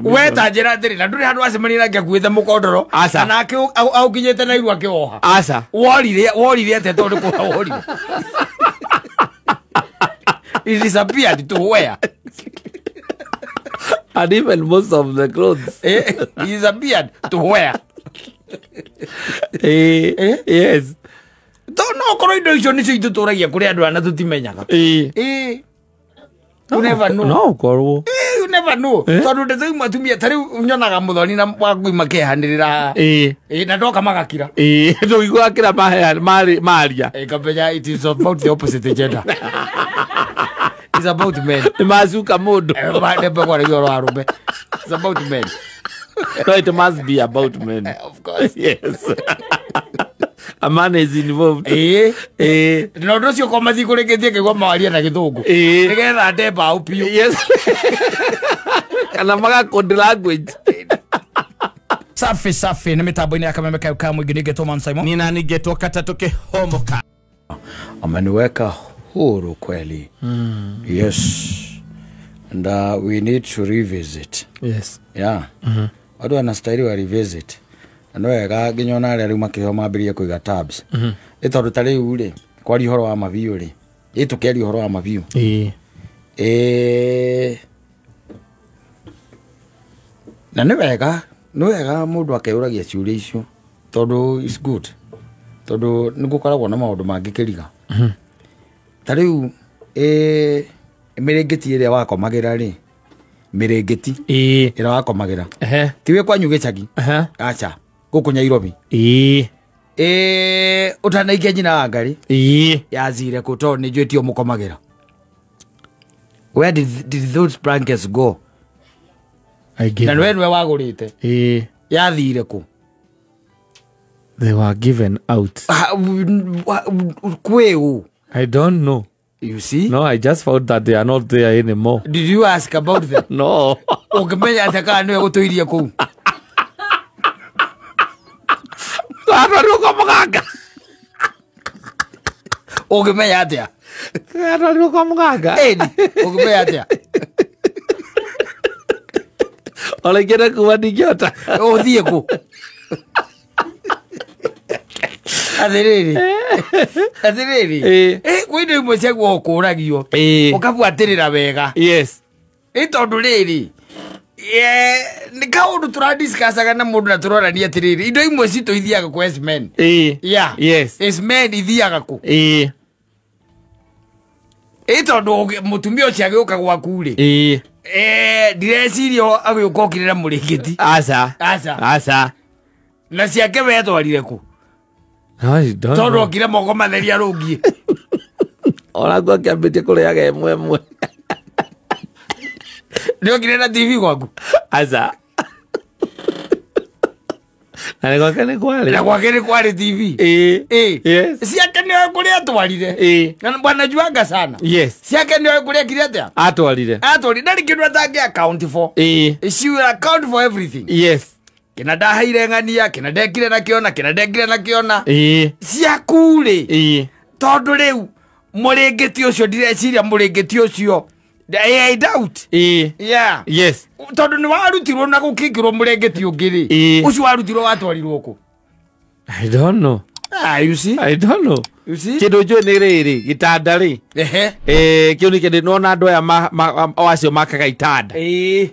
We ta njĩra atĩrĩ, na ndũrĩ handũ wacemania nake akuĩte mũkondoro Aca. kana aũkinyĩte na iru akĩwoha. Aca. Worire atĩa tondũ kũra worire? It disappeared to where? And even most of the clothes. It disappeared to where? Eh, yes. To no korwo indo icio nĩcio itũtũragia kũrĩ andũ aya na tũtimenyaga. Eh. You never know. No ũkorwo. You never know. Tondũ ndeto imwe atumia ta rĩu nyonaga mũthoni na wangui makĩhanĩrĩra. Na ndoka magakira. Ndũiguaga kĩrĩa maria. Ngamenya it is about the opposite gender. It's about men. Nĩ macuka mũndũ. Ndembe kwaragia ũhoro wa arũme. It's about men. No, it must be about men. Of course. Yes. A man is involved. Na ũndũ ũcio kwa matikũrĩkĩtie ngĩigua mawaria na gĩthũngũ. Nĩgetha ndemba au biũ. Yes. Kana magakũndi language. Safi safi nĩ mĩtambo-inĩ ya Kameme kau ka mũingĩ nĩngetwo Man Simon. Nina ningetwo katatũ kĩhomoka. Ameniweka huru kweli. Yes. And we need to revisit. Yes. Yeah. Andũ anastahili wa revisit. Na no wega nginya ona arĩa rĩu makĩheo mambĩrĩrie kũiga tabs. Nĩ tondũ ta rĩu rĩ, kwaria ũhoro wa mabiũ rĩ, ĩ tũkĩaria ũhoro wa mabiũ. Na nĩ wega, nĩ wega mũndũ akeyũragia ciũria icio tondũ it's good. Tondũ nĩ gũkoragwo na maũndũ mangĩ kĩriga. Ta rĩu mĩrĩngĩti ĩrĩa wakomagĩra rĩ, mĩrĩngĩti ĩrĩa wakomagĩra. Ti wĩ kwanyu gĩcagi? Aca. Gũkũ Nyairobi. Ũtanaikia nyina wa ngari. Yathire kũ tondũ nĩ njũĩ tio mũkomagĩra. Where did those blankets go? Na nĩwe nĩwe wagũrĩte. Yathire kũ? They were given out. Kwĩ ũ? I don't know. You see? No, I just found that they are not there anymore. Did you ask about them? No. Ũngĩmenya atĩa kana nĩwe gũtũirie kũu? Atwarirwo kwa mũganga. Ũngĩmenya atĩa? Atwarirwo kwa mũganga. Ĩni, ũngĩmenya atĩa? Ona ingĩenda kuuma ndingĩhota. Ũthiĩ kũ? Atĩrĩrĩ. Atĩrĩrĩ. Kwĩ indo imwe ciaguo ũkũragio. Ũkabuatĩrĩra wega. Yes. Ĩ tondũ rĩrĩ, nĩ kaũndũ tũradiscussaga na mũndũ na tũrorania atĩrĩrĩ, indo imwe citũ ithiaga kũ as men. Yeah. Yes. As men ithiaga kũ? Ĩ tondũ mũtumia ũcio agĩũka gwaku rĩ, ndireciria agĩũka okĩrĩra mũrĩngĩti. Aca. Aca. Aca. Na ciake wetwarire kũ? Tondũ okire moko matheri arũngiĩ. Ona nguo akĩambĩtie kũrĩaga ĩmwe ĩmwe. Nĩ okire na TV gwaku? Aca. Na nĩ gwake nĩ kwarĩ. Na gwake nĩ kwarĩ TV. Yes. Ciake nĩoĩ kũrĩa atwarire. Na bwana juanga sana. Yes. Ciake nĩoĩ kũrĩa ekire atĩa? Atwarire. Atwarire. Ndarĩ kĩndũ atangĩ account for. She will account for everything. Yes. Kĩna ndaheire ng'ania, kĩna ndekire na kĩona, kĩna ndekire na kĩona. Ciaku rĩ. Tondũ rĩu mũrĩngĩti ũcio ndireciria mũrĩngĩti ũcio. I doubt. Yeah. Yes. Tondũ nĩ warutirwo na gũkĩingĩrwo mũrĩngĩti ũngĩ rĩ. Ũcio warutirwo watwarirwo kũ? I don't know. You see? I don't know. You see? Kĩndũ njũĩ nĩ rĩrĩ, gĩtanda rĩ. Kĩu nĩ kĩndũ nĩwona andũ aya o acio makaga itanda.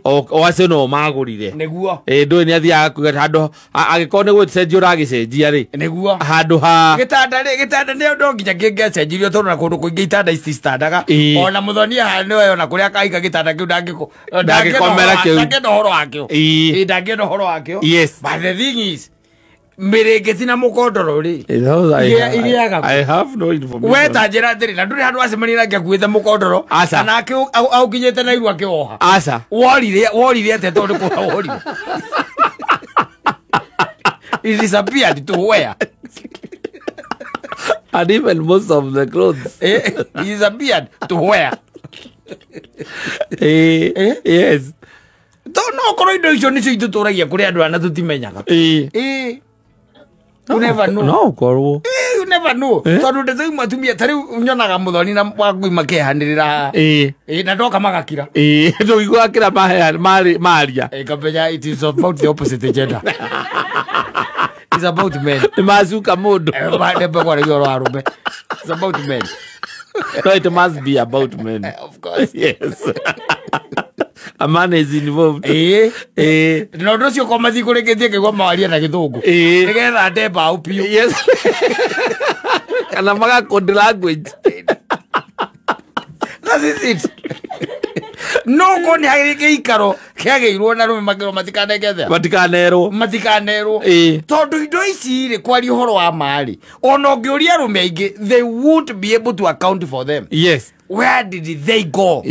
O acio no magũrire. Nĩguo. Ndũĩ nĩ athiaga kuga handũ angĩkorwo nĩ gũcenjia ũragĩcenjia rĩ. Nĩguo. Handũ ha gĩtanda rĩ, gĩtanda nĩ ũndũ nginya kĩngĩacenjirio tondũ na kũndũ kũingĩ itanda icistandaga. Ona mũthoni haha nĩwe ona kũrĩa akaiga gĩtanda kĩu ndangĩkomera kĩu. Ndangĩenda ũhoro wakĩo. Ndangĩenda ũhoro wakĩo. Yes. But the thing is, mĩrĩngĩti na mũkondoro rĩ, iriaga kũ? I have no information. We ta njĩra atĩrĩ, na ndũrĩ handũ wacemania nake akuĩte mũkondoro Aca. kana aũkinyĩte na iru akĩwoha. Aca. Worire atĩa tondũ nĩ kũra worire? It disappeared to where? And even most of the clothes. It disappeared to where? Yes. To no korwo indo icio nĩcio itũtũragia kũrĩ andũ aya na tũtimenyaga. You never know. No ũkorwo. You never know. Tondu ndeto imwe atumia ta riu nyonaga muthoni na wangui makehanirira. Na ndoka magakira. Ndũigua kira maria. Ngamenya it is about the opposite gender. It's about men. Nĩ macuka mũndũ. Nĩ ũhoro wa arũme. It's about men. No, it must be about men. Of course. Yes. A man is involved. No ũndũ ũcio ko matikũrĩkĩtie kĩgwa mawaria na gĩthũngũ. Nĩgetha ndemba biũ. Yes. Kana maga code language. That is it. No ko nĩ harĩ gĩikaro kĩagĩirwo na arũme makĩrwo matikanekethe. Matikanerwo. Matikanerwo. Tondũ indo ici rĩ kwaria ũhoro wa ma-rĩ, ona ũngĩũria arũme aingĩ, they won't be able to account for them. Yes. Where did they go?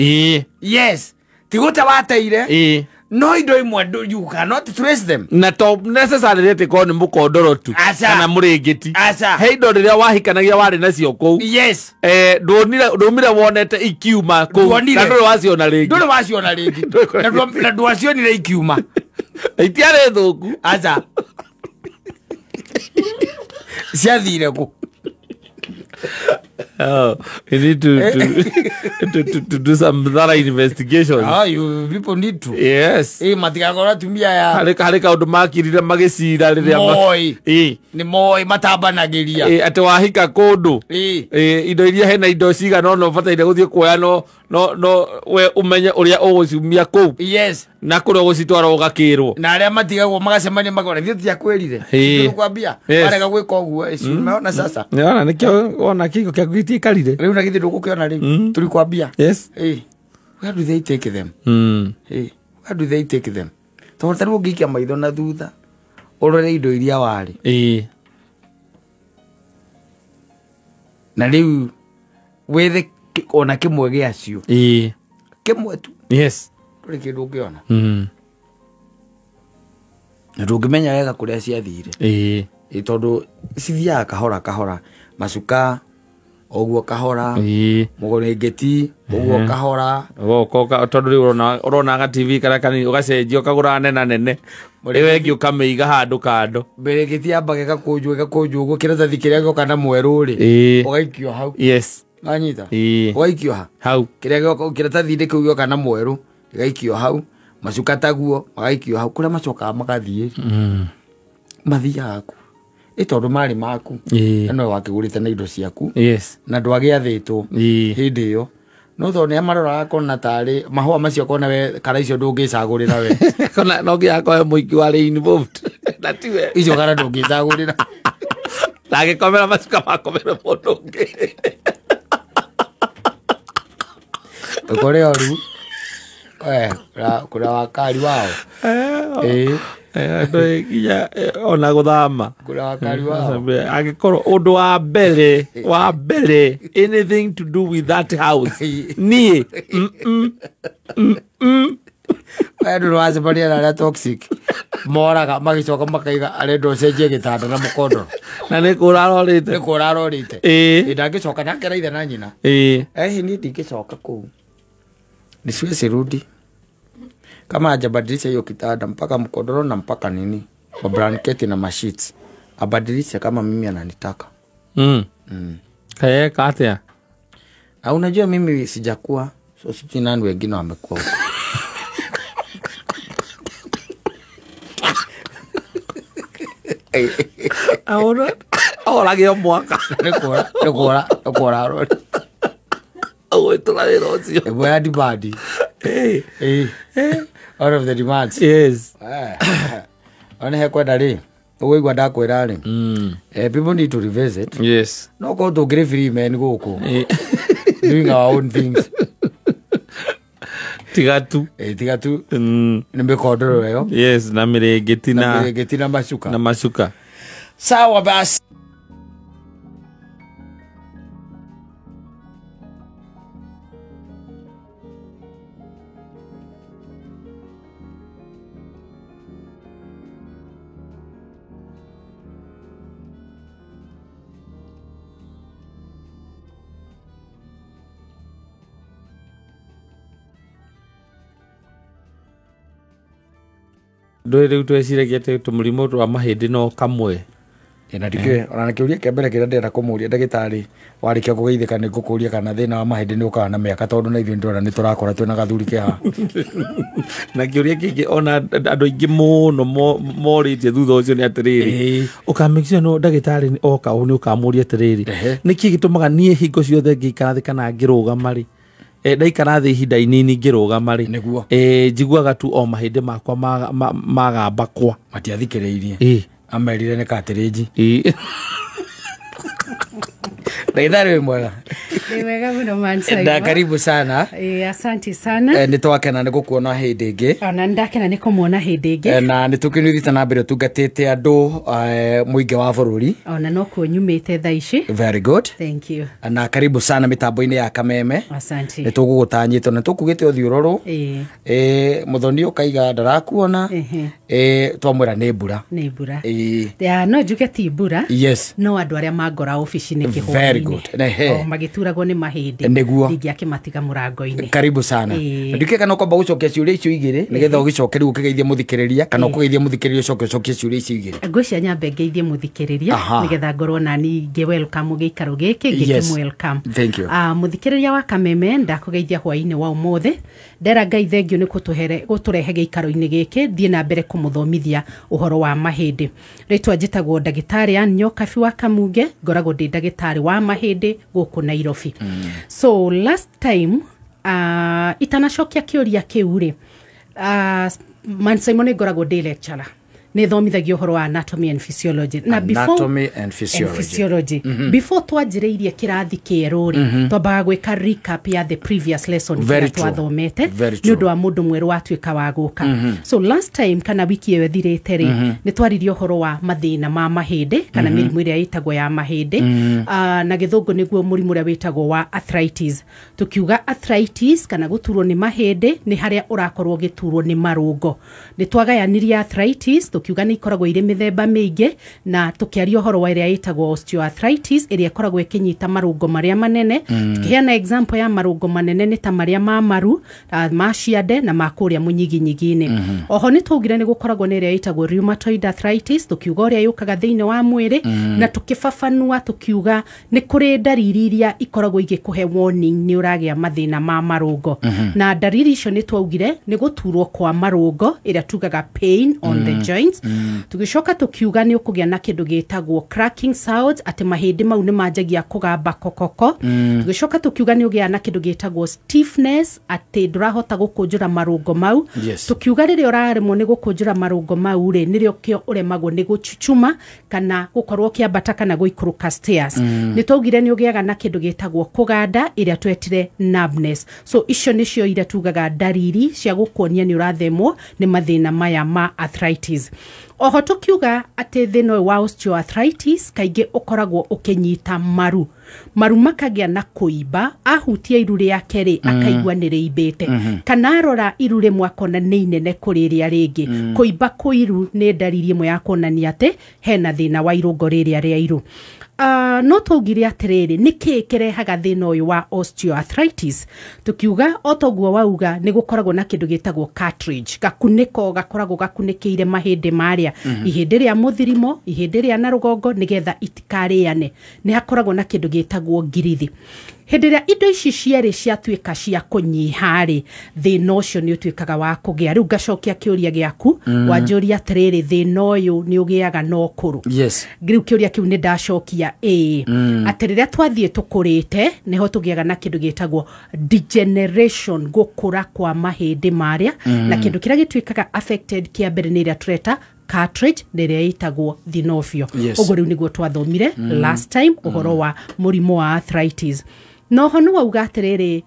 Yes. Tigũte wateire. No indo imwe you cannot trace them. Na to necessarily atĩ korwo nĩ mũkondoro tu kana mũrĩngĩti. He indo rĩrĩa wahikanagia warĩ nacio kũu. Yes. Ndũmire wonete ikiuma kũu. Na ndũrĩ waciona rĩngĩ. Ndũrĩ waciona rĩngĩ. Na ndwacionire ikiuma. Itiarĩ thũku. Aca. Ciathire kũ? Oh, we need to do some thorough investigations. Ah, you people need to. Yes. Matigakora atumia ya harĩ kaũndũ makirire magĩcira rĩrĩa moi. Nĩ moi matambanagĩria. Atĩ wahika kũndũ. Indo iria hena indo cigana ũna ũbataire gũthiĩ kuoya no we ũmenye ũrĩa ũgũciumia kũu. Yes. Na kũrĩa ũgũcitwara ũgakĩrwo. Na arĩa matigagwo magacemania makona ithuĩ tutiakwĩrire. Tũkwambia. Warega gwĩka ũguo ici umeona sasa. Nĩwona nĩkĩo wona kĩiko kĩaku gĩtiikarire. Rĩu na githĩ ndũgũkĩona rĩu. Tũrikwambia. Yes. Where do they take them? Where do they take them? Tondũ ta rĩu ũngĩikia maitho na thutha ũrore indo iria warĩ. Na rĩu wethe ona kĩmwe gĩacio. Kĩmwe tu. Yes. Ndũrĩ kĩndũ ũngĩona. Na ndũngĩmenya wega kũrĩa ciathire. Tondũ cithiaga kahora kahora. Macuka ũguo kahora. Mũgũrĩngĩti ũguo kahora. Ũgoka tondũ rĩu ũrona ga TV karĩa kanini ũgacenjia ũkagũra nena nene. Ĩyo ĩngĩ ũkamĩiga handũ kando. Mĩrĩngĩti yambaga ĩgakũnjwo ĩgakũnjwo ũguo kĩratathi kĩrĩa gĩoka na mwerũ rĩ. Ũgaikio hau. Yes. Wanyita? Ũgaikio ha? Hau. Kĩrĩa gĩoka kĩratathi-inĩ kĩu gĩoka na mwerũ gĩgaikio hau. Macuka taguo magaikio hau kũrĩa macokaga magathiĩ. Mathiaga kũ? Tondũ marĩ maku. Na nowe wakĩgũrĩte na indo ciaku. Yes. Na ndwagĩathĩtwo hĩndĩ ĩyo. No tondũ nĩ amaroraga akona tarĩ mahũa macio akona we kara icio ndũngĩcagũrĩra we. Kona no nginya akorwo mũingĩ warĩ involved. Na tiwe. Icio kara ndũngĩcagũrĩra. Na agĩkomera macuka makomere mũndũ ũngĩ. Ũkore oru. Kũrĩa wakari wao. Andũ nginya ona gũthama. Kũrĩa wakari wao. Angĩkorwo ũndũ wa mbere anything to do with that house. Niĩ. Andũ nĩwacemania na arĩa toxic. Moraga magĩcoka makaiga arenda ũcenjie gĩtanda na mũkondoro. Na nĩ kũra arorĩte. Nĩ kũra arorĩte. Ndangĩcoka nake ithe na nyina. Niĩ ndingĩcoka kũu. Ni siwezi rudi. Kama hajabadilisha hiyo kitanda mpaka mkodoro na mpaka nini, mablanketi na masheets. Abadilishe kama mimi ananitaka. Kaeka atia? Na unajua mimi sijakuwa, so sijui nani wengine wamekuwa huko. Ahora ahora mwaka. Nĩ kũra arori. Ũgwĩtũra wĩra ũcio. Ĩmwe ya demand. Out of the demands. Yes. Ona hekwenda rĩ, ũgũigua ndakwĩra rĩ. People need to revisit. Yes. No korwo tũngĩrĩ free men gũkũ. Doing our own things. Tiga tu. Tiga tu. Nĩ mĩkondoro ĩyo. Yes, na mĩrĩngĩti na mĩrĩngĩti na macuka. Na macuka. Sawa basi. Ndũĩ rĩu tweciragia atĩ tũmũrimũ twa mahĩndĩ no kamwe Na ndikĩũĩ ona kĩũria kĩa mbere kĩrĩa ndĩrenda kũmũria ndagĩtarĩ warĩkia kũgeithĩka nĩ ngũkũria kana thĩna wa mahĩndĩ nĩ ũkaga na mĩaka, tondũ na ithuĩ nĩtũrona nĩ tũrakora twĩna gathuri ke haha. Na kĩũria kĩngĩ ona andũ aingĩ mũno morĩtie thutha ũcio nĩ atĩrĩrĩ, ũkamake no ndagĩtarĩ oka ũũ nĩ ũkamũria atĩrĩrĩ, nĩkĩ gĩtũmaga niĩ hingo ciothe ngĩikara thĩ kana ngĩrũgama rĩ, ndaikara thĩ ihinda inini ngĩrũgama rĩ, njiguaga tu o mahĩndĩ makwa magamba kwa. Matiathikĩrĩirie. Amerire nĩ cartilage. Ndagĩtarĩ wĩ mwega? Nĩ wega mũno man Simon. Na karibu sana. Asante sana. Nĩ twakena nĩ gũkuona hĩndĩ ĩngĩ. Ona nĩ ndakena nĩ kũmuona hĩndĩ ĩngĩ. Na nĩ tũkĩnĩthiĩte na mbere ũtungatĩte andũ mũingĩ wa bũrũri. Ona no kuo nyumĩte thaa ici. Very good. Thank you. Na karibu sana mĩtambo-inĩ ya Kameme. Asante. Nĩ tũgũgũtanyĩte na tũkugĩte ũthiũrũrũ. Mũthoni ũkaiga ndarakuona. Twamwĩra nĩ mbura. Nĩ mbura. No njuge ti mbura. Yes. No andũ arĩa mangora ofici-inĩ kĩhũa. Very good. O magĩturagwo nĩ mahĩndĩ. Nĩguo. Ndingĩakĩmatiga mũrango-inĩ. Karibu sana. Ndikĩ kana ũkwamba gũcokia ciũria icio igĩrĩ nĩgetha ũgĩcoke rĩu ũkĩgeithie mũthikĩrĩria, kana ũkũgeithia mũthikĩrĩria ũcoke ũcokie ciũria icio igĩrĩ. Ngwĩciria nyambe ngeithie mũthikĩrĩria nĩgetha ngorwo nani ngĩ welcome gĩikaro gĩkĩ, ngĩkĩ welcome. Thank you. Mũthikĩrĩria wa Kameme ndakũgeithia hwaĩ-inĩ wa ũmũthĩ. Ndera Ngai thengio nĩ gũtũrehe gĩikaro-inĩ gĩkĩ thiĩ na mbere kũmũthomithia ũhoro wa mahĩndĩ. Rĩtwa njĩtagwo ndagĩtarĩ Ann Nyokabi wa Kamunge, ngoragwo ndĩ ndagĩtarĩ wa mahĩndĩ gũkũ Nairobi. So last time itanacokia kĩũria kĩu rĩ, Man Simon ngoragwo ndĩ lecturer. Nĩ thomithagia ũhoro wa anatomy and physiology. Na anatomy and physiology. Before twanjĩrĩirie kĩrathi kĩerũ rĩ, twambaga gwĩka recap ya the previous lesson kĩrĩa twathomete nĩ ũndũ wa mũndũ mwerũ watuĩka wa gũka. So last time kana wiki ĩyo ĩthirĩte rĩ, nĩ twaririe ũhoro wa mathĩna ma mahĩndĩ kana mĩrimũ ĩrĩa ĩtagwo ya mahĩndĩ, na gĩthũngũ nĩguo mũrimũ ũrĩa wĩtagwo wa arthritis. Tukiuga arthritis kana gũturwo nĩ mahĩndĩ nĩ harĩa ũrakorwo ũgĩturwo nĩ marũngo. Nĩ twagayanirie arthritis tukiuga nĩ ikoragwo irĩ mĩthemba mĩingĩ, na tũkĩaria ũhoro wa ĩrĩa ĩtagwo osteoarthritis ĩrĩa ĩkoragwo ĩkĩnyita marũngo marĩa manene. Tũkĩheana example ya marũngo manene nĩ ta marĩa ma maru, ma ciande na ma kũrĩa mũnyiginyigi-inĩ. Oho nĩ twaugire nĩ gũkoragwo na ĩrĩa ĩtagwo rheumatoid arthritis, tũkiuga ũrĩa yũkaga thĩinĩ wa mwĩrĩ, na tũkĩbabanua tũkiuga nĩ kũrĩ ndariri iria ikoragwo igĩkũhe warning nĩ ũragĩa mathĩna ma marũngo. Na ndariri icio nĩ twaugire nĩ gũturwo kwa marũngo ĩrĩa tugaga pain on the joints. Tũgĩcoka tũkiuga nĩ ũkũgĩa na kĩndũ gĩtagwo cracking sounds, atĩ mahĩndĩ mau nĩ manjagia kũgamba kokoko. Tũgĩcoka tũkiuga nĩ ũgĩa na kĩndũ gĩtagwo stiffness, atĩ ndũrahota gũkũnjũra marũngo mau. Tũkiuga rĩrĩa ũraremwo nĩ gũkũnjũra marũngo mau rĩ, nĩrĩo kĩo ũremagwo nĩ gũchuchuma kana gũkorwo ũkĩambata kana gũikũrũka stairs. Nĩ twaugire nĩ ũgĩaga na kĩndũ gĩtagwo kũganda ĩrĩa twetire numbness. So icio nĩcio iria tugaga ndariri cia gũkuonia nĩ ũrathemwo nĩ mathĩna maya ma arthritis. Oho tũkiuga atĩ thĩna ũyũ wa osteoarthritis kaingĩ ũkoragwo ũkĩnyita maru. Maru makagĩa na kũimba, ahutia iru rĩake rĩ, akaigua nĩ rĩimbĩte. Kana arora iru rĩmwe akona nĩ inene kũrĩ rĩrĩa rĩngĩ. Kũimba kwa iru nĩ ndariri ĩmwe ya kuonania atĩ hena thĩna wa irũngo rĩrĩa rĩa iru. No twaugire atĩrĩrĩ, nĩkĩ kĩrehaga thĩna ũyũ wa osteoarthritis? Tukiuga o toguo wauga nĩ gũkoragwo na kĩndũ gĩtagwo cartilage, gakunĩko gakoragwo gakunĩkĩire mahĩndĩ marĩa, ihĩndĩ rĩa mũthirimo, ihĩndĩ rĩa na rũgongo, nĩgetha itikarĩane. Nĩ hakoragwo na kĩndũ gĩtagwo ngirithi. Hĩndĩ ĩrĩa indo ici cierĩ ciatuĩka cia kũnyiha rĩ, thĩna ũcio nĩ ũtuĩkaga wa kũgĩa. Rĩu ngacokia kĩũria gĩaku, wanjũria atĩrĩrĩ, thĩna ũyũ nĩ ũgĩaga na ũkũrũ? Rĩu kĩũria kĩu nĩ ndacokia ĩĩ. Atĩ rĩrĩa twathiĩ tũkũrĩte nĩho tũgĩaga na kĩndũ gĩtagwo degeneration, gũkũra kwa mahĩndĩ marĩa, na kĩndũ kĩrĩa gĩtuĩkaga affected kĩa mbere nĩ ĩrĩa tũreta cartilage, nĩrĩa ĩtagwo synovial. Ũguo rĩu nĩguo twathomire last time ũhoro wa mũrimũ wa arthritis. Noho nĩ wauga atĩrĩrĩ,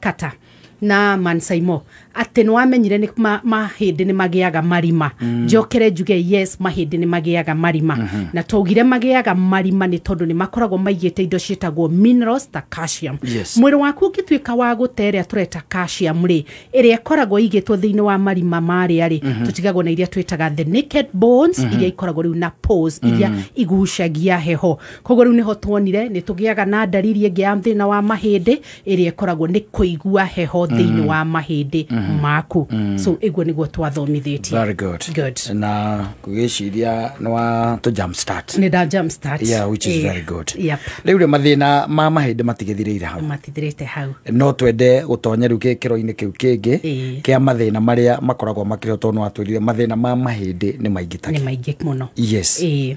kata na Man Simon atĩ nĩ wamenyire nĩ mahĩndĩ nĩ magĩaga marima. Njokere njuge yes, mahĩndĩ nĩ magĩaga marima. Na twaugire magĩaga marima nĩ tondũ nĩ makoragwo maigĩte indo ciĩtagwo minerals ta calcium. Mwĩrĩ waku ũngĩtuĩka wa gũte ĩrĩa tũreta calcium rĩ, ĩrĩa ĩkoragwo ĩigĩtwo thĩinĩ wa marima marĩa rĩ, tũtigagwo na iria twĩtaga the naked bones, iria ikoragwo rĩu na pores iria igucagia heho. Koguo rĩu nĩho tuonire nĩ tũgĩaga na ndariri ĩngĩ ya thĩna wa mahĩndĩ ĩrĩa ĩkoragwo nĩ kũigua heho heho thĩinĩ wa mahĩndĩ maku. So ĩguo nĩguo twathomithĩtie. Very good. Good. Na ngwĩciria nĩ wa tũ jump start. Nĩ nda jump start. Yeah, which is very good. Yep. Rĩu rĩ mathĩna ma mahĩndĩ matigĩthirĩire hau. Matithirĩte hau. No twende gũtonya rĩu gĩkĩro-inĩ kĩu kĩngĩ Ĩĩ. kĩa mathĩna marĩa makoragwo makĩrĩ tondũ nĩwatwĩrire mathĩna ma mahĩndĩ nĩ maingĩ Nĩ take. maingĩ mũno. Yes. Ĩĩ.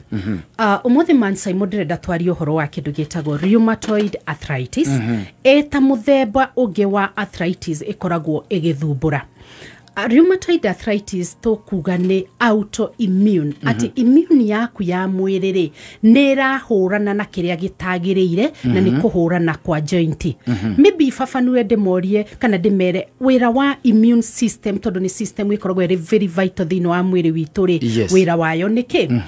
Ũmũthĩ man Simon ndĩrenda twarie ũhoro wa kĩndũ gĩtagwo rheumatoid arthritis. Ĩta mũthemba ũngĩ wa arthritis ĩkoragwo ĩgĩthumbũra. Rheumatoid arthritis tũkuga nĩ autoimmune, atĩ immune yaku ya mwĩrĩ rĩ nĩ ĩrahũrana na kĩrĩa gĩtagĩrĩire, na nĩ kũhũrana kwa joint. Maybe baba nĩwe ndĩmorie kana ndĩmere wĩra wa immune system, tondũ nĩ system ĩkoragwo ĩrĩ very vital thĩinĩ wa mwĩrĩ witũ rĩ. Yes. Wĩra wayo nĩ kĩ?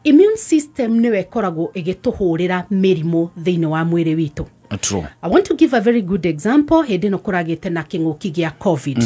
Immune system nĩyo ĩkoragwo ĩgĩtũhũrĩra mĩrimũ thĩinĩ wa mwĩrĩ witũ. True. I want to give a very good example. Hĩndĩ ĩno kũragĩte na kĩng'ũki gĩa COVID,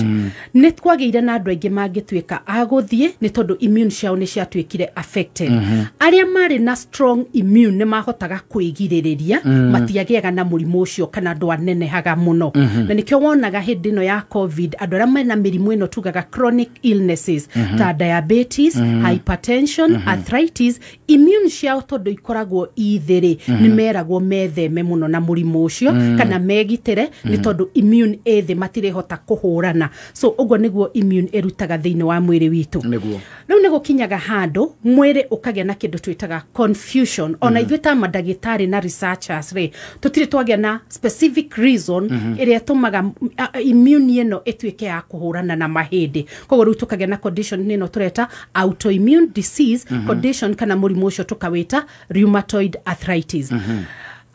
nĩ kwagĩire na andũ aingĩ mangĩtuĩka a gũthiĩ nĩ tondũ immune ciao nĩ ciatuĩkire affected. Arĩa marĩ na strong immune nĩ mahotaga kwĩgirĩrĩria, matiagĩaga na mũrimũ ũcio kana ndwanenehaga mũno. Na nĩkĩo wonaga hĩndĩ ĩno ya COVID andũ arĩa mena mĩrimũ ĩno tugaga chronic illnesses ta diabetes, hypertension, arthritis, immune ciao tondũ ikoragwo ithĩ rĩ, nĩ meragwo metheme mũno na mũrimũ ũcio kana megitĩre nĩ tondũ immune ĩ thĩ, matirĩhota kũhũrana. So ũguo nĩguo immune ĩrutaga thĩinĩ wa mwĩrĩ witũ. Nĩguo. Rĩu nĩ gũkinyaga handũ mwĩrĩ ũkagĩa na kĩndũ twĩtaga confusion. Ona ithuĩ ta mandagĩtarĩ na researchers rĩ, tũtirĩ twagĩa na specific reason ĩrĩa ĩtũmaga immune ĩno ĩtuĩke ya kũhũrana na mahĩndĩ. Koguo rĩu tũkagĩa na condition ĩno tũreta autoimmune disease condition, kana mũrimũ ũcio tũkawĩta rheumatoid arthritis.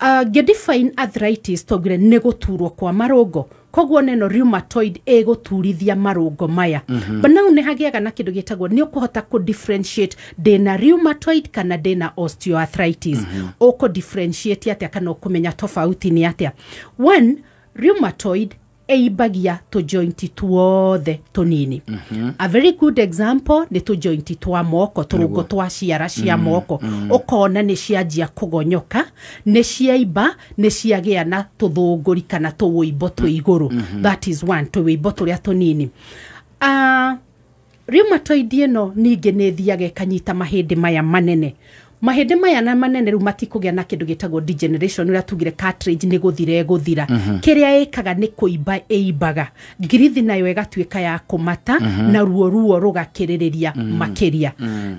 Ngĩdefine arthritis twaugire nĩ gũturwo kwa marũngo, koguo neno rheumatoid ĩgũturithia marũngo maya. But now nĩ hagĩaga na kĩndũ gĩtagwo nĩ ũkũhota kũ differentiate ndĩna rheumatoid kana ndĩna osteoarthritis. Ũkũ differentiate atĩa kana ũkũmenya tofauti nĩ atĩa? One, rheumatoid ĩimbagia tũjointi tuothe tũnini. A very good example nĩ tũjointi twa moko, tũrũngo twa ciara cia moko, ũkona nĩ cianjia kũgonyoka, nĩ ciaimba, nĩ ciagĩa na tũthũngũri kana tũwũimbo twĩ igũrũ. That is one, tũwũimbo tũrĩa tũnini. Rheumatoid ĩno ningĩ nĩ ĩthiaga ĩkanyita mahĩndĩ maya manene. Mahĩndĩ maya na manene rĩu matikũgĩa na kĩndũ gĩtagwo degeneration, ũrĩa tugire cartilage nĩ gũthira ĩgũthira. Kĩrĩa ĩkaga nĩ kũimba ĩimbaga, ngirithi nayo ĩgatuĩka ya kũmata, na ruo rũgakĩrĩrĩria makĩria.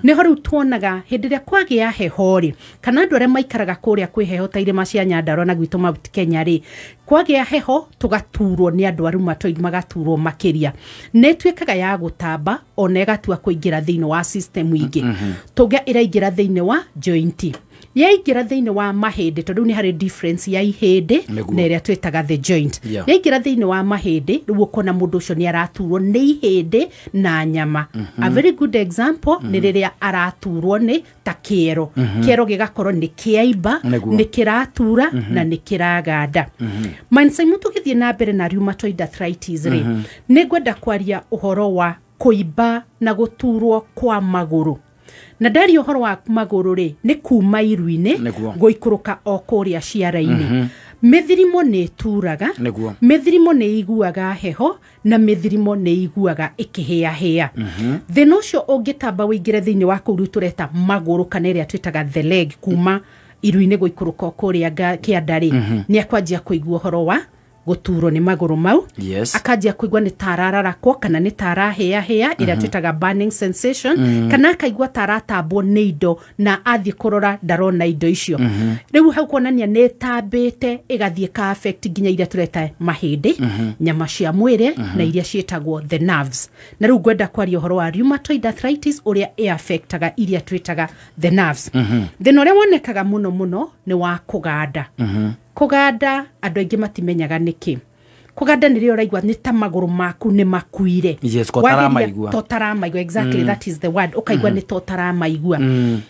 Nĩho rĩu tuonaga hĩndĩ ĩrĩa kwagĩa heho rĩ, kana andũ arĩa maikaraga kũrĩa kwĩ heho ta irĩma cia Nyandarua na gwitũ Mount Kenya rĩ, kwagĩa heho tũgaturwo nĩ andũ a rheumatoid, magaturwo makĩria. Nĩ ĩtuĩkaga ya gũtamba ona ĩgatua kũingĩra thĩinĩ wa system ingĩ. Tũngĩa ĩraingĩra thĩinĩ wa joint, yaingĩra thĩinĩ wa mahĩndĩ, tondũ rĩu nĩ harĩ difference ya ihĩndĩ Nĩguo. na ĩrĩa twĩtaga the joint. Yeah. Yaingĩra thĩinĩ wa mahĩndĩ, rĩu ũkona mũndũ ũcio nĩ araturwo nĩ ihĩndĩ na nyama. A very good example nĩ rĩrĩa araturwo nĩ ta kĩero, kĩero gĩgakorwo nĩ kĩaimba, Nĩguo. nĩ kĩratura na nĩ kĩraganda. Mansaimu, tũgĩthiĩ na mbere na rheumatoid arthritis rĩ, nĩ ngwenda kwaria ũhoro wa kũimba na gũturwo kwa magũrũ. Na ndaria ũhoro wa magũrũ rĩ, nĩ kuma iru-inĩ Nĩguo. gũikũrũka o kũrĩa ciara-inĩ. Mĩthirimo nĩ ĩturaga, Nĩguo. mĩthirimo nĩ iguaga heho, na mĩthirimo nĩ iguaga ĩkĩhĩahĩa. Thĩna ũcio ũngĩtamba ũingĩre thĩinĩ wa kũu rĩu tũreta magũrũ, kana ĩrĩa twĩtaga the leg, kuma iru-inĩ gũikũrũka o kũrĩa kĩanda rĩ, nĩ akwanjia kũigua ũhoro wa gũturwo nĩ magũrũ mau. Yes. Akanjia kũigua nĩ ta arararakwo kana nĩ ta arahĩahĩa, ĩrĩa twĩtaga burning sensation, kana akaigua ta aratambwo nĩ indo na athiĩ kũrora ndarona indo icio. Rĩu hau kuonania nĩ ĩtambĩte ĩgathiĩ ka affect nginya iria tũreta mahĩndĩ, nyama cia mwĩrĩ, na iria ciĩtagwo the nerves. Na rĩu ngwenda kwaria ũhoro wa rheumatoid arthritis, ũrĩa ĩ-affectaga iria twĩtaga the nerves. Thĩna ũrĩa wonekaga mũno mũno nĩ wa kũganda. Kũganda andũ aingĩ matimenyaga nĩkĩ. Kũganda nĩ rĩrĩa ũraigua nĩ ta magũrũ maku nĩ makuire. Yes, ko ũtaramaigua. To ũtaramaigua, exactly, that is the word. Ũkaigua nĩ ta ũtaramaigua.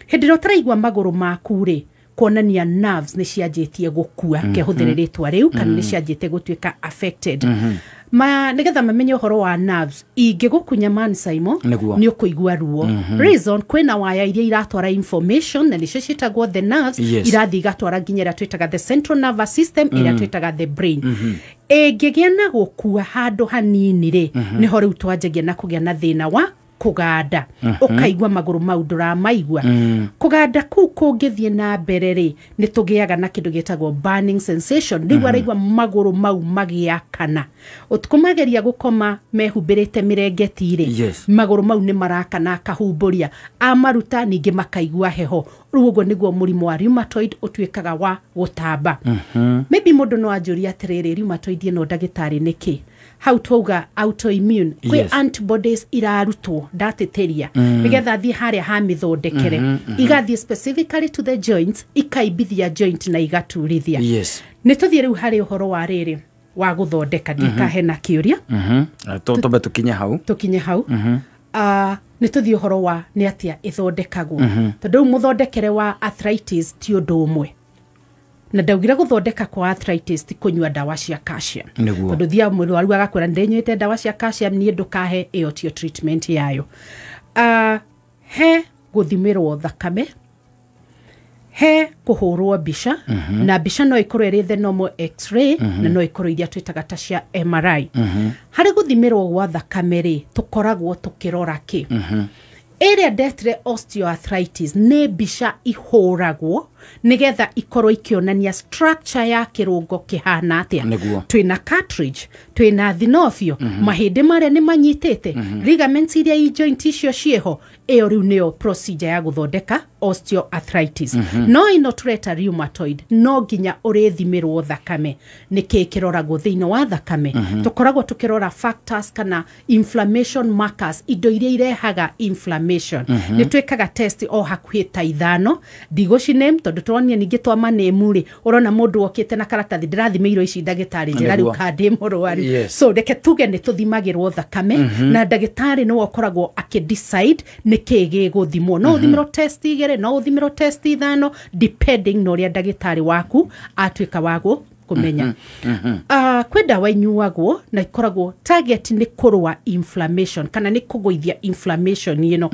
Hĩndĩ ĩrĩa ũtaraigua magũrũ maku rĩ, kuonania nerves nĩ cianjĩtie gũkua, kehũthĩre rĩtwa rĩu, kana nĩ cianjĩtie gũtuĩka affected. Ma nĩgetha mamenye ũhoro wa nerves, ingĩgũkunya man Simon, Nĩguo. nĩ ũkũigua ruo. Reason, kwĩna waya iria iratwara information na nĩcio ciĩtagwo the nerves. Irathiĩ igatwara nginya ĩrĩa twĩtaga the central nervous system, ĩrĩa twĩtaga the brain. Ĩngĩgĩa na gũkua handũ hanini rĩ, nĩho rĩu twanjagia na kũgĩa na thĩna wa kũganda, ũkaigua magũrũ mau ndũramaigua. Kũganda kũu kũngĩthiĩ na mbere rĩ, nĩ tũgĩaga na kĩndũ gĩtagwo burning sensation. Rĩu araigua magũrũ mau magĩakana ũtukũ, mageria gũkoma mehumbĩrĩte mĩrengeti rĩ, magũrũ mau nĩ marakana, akahumbũria, amaruta ningĩ makaigua heho. Rĩu ũguo nĩguo mũrimũ wa rheumatoid ũtuĩkaga wa gũtamba. Maybe mũndũ no anjũrie atĩrĩrĩ, rheumatoid ĩno ndagĩtarĩ nĩkĩ? Hau twauga autoimmune, kwĩ antibodies irarutwo, ndatĩtĩria, nĩgetha thiĩ harĩa ha mĩthondekere, igathiĩ specifically to the joints, ikaimbithia joint na igaturithia. Nĩ tũthiĩ rĩu harĩ ũhoro wa rĩrĩ wa gũthondeka, ndikahe na kĩũria. Tũmbe tũkinye hau. Tũkinye hau. Nĩ tũthiĩ ũhoro wa nĩ atĩa ĩthondekagwo, tondũ rĩu mũthondekere wa arthritis ti ũndũ ũmwe, na ndaugire gũthondeka kwa arthritis ti kũnyua ndawa cia calcium. Tondũ thiaga mũrwaru agakwĩra, ndĩnyuĩte ndawa cia calcium, niĩ ndũkahe. Ĩyo tiyo treatment yayo. He gũthimĩrwo thakame, he kũhũrwo mbica, na mbica no ĩkorwo ĩrĩ the normal X-ray, na no ĩkorwo iria twĩtaga ta cia MRI. Harĩ gũthimĩrwo gwa thakame rĩ, tũkoragwo tũkĩrora kĩ? Ĩrĩa ndetire osteoarthritis nĩ mbica ihũragwo nĩgetha ikorwo ikĩonania structure ya kĩrũngo kĩhana atĩa. Twĩna cartilage, twĩna thinofio, mahĩndĩ marĩa nĩ manyitĩte, ligaments iria i joint icio ciĩho. Ĩyo rĩu nĩyo procedure ya gũthondeka osteoarthritis. No ĩno tũreta rheumatoid, no nginya ũrĩthimĩrwo thakame. Nĩkĩ kĩroragwo thĩinĩ wa thakame? Tũkoragwo tũkĩrora factors kana inflammation markers, indo iria irehaga inflammation. Nĩ twĩkaga test o hakuhĩ ta 5, ndigũciname tondũ tũronire ningĩ twamanĩmu rĩ, ũrona mũndũ okĩte na karatathi, ndĩrathimĩirwo ici ndagĩtarĩ, njĩra rĩu ka ndĩ mũrwaru. So reke tuge nĩ tũthimagĩrwo thakame, na ndagĩtarĩ nĩwe ũkoragwo akĩdecide nĩkĩ gĩgũthimwo. No ũthimĩrwo test 2, no ũthimĩrwo test 5, depending na ũrĩa ndagĩtarĩ waku atuĩka wa kũmenya. Kwĩ ndawa inyuagwo na ikoragwo target nĩ kũrũa inflammation kana nĩ kũgũithia inflammation ĩno.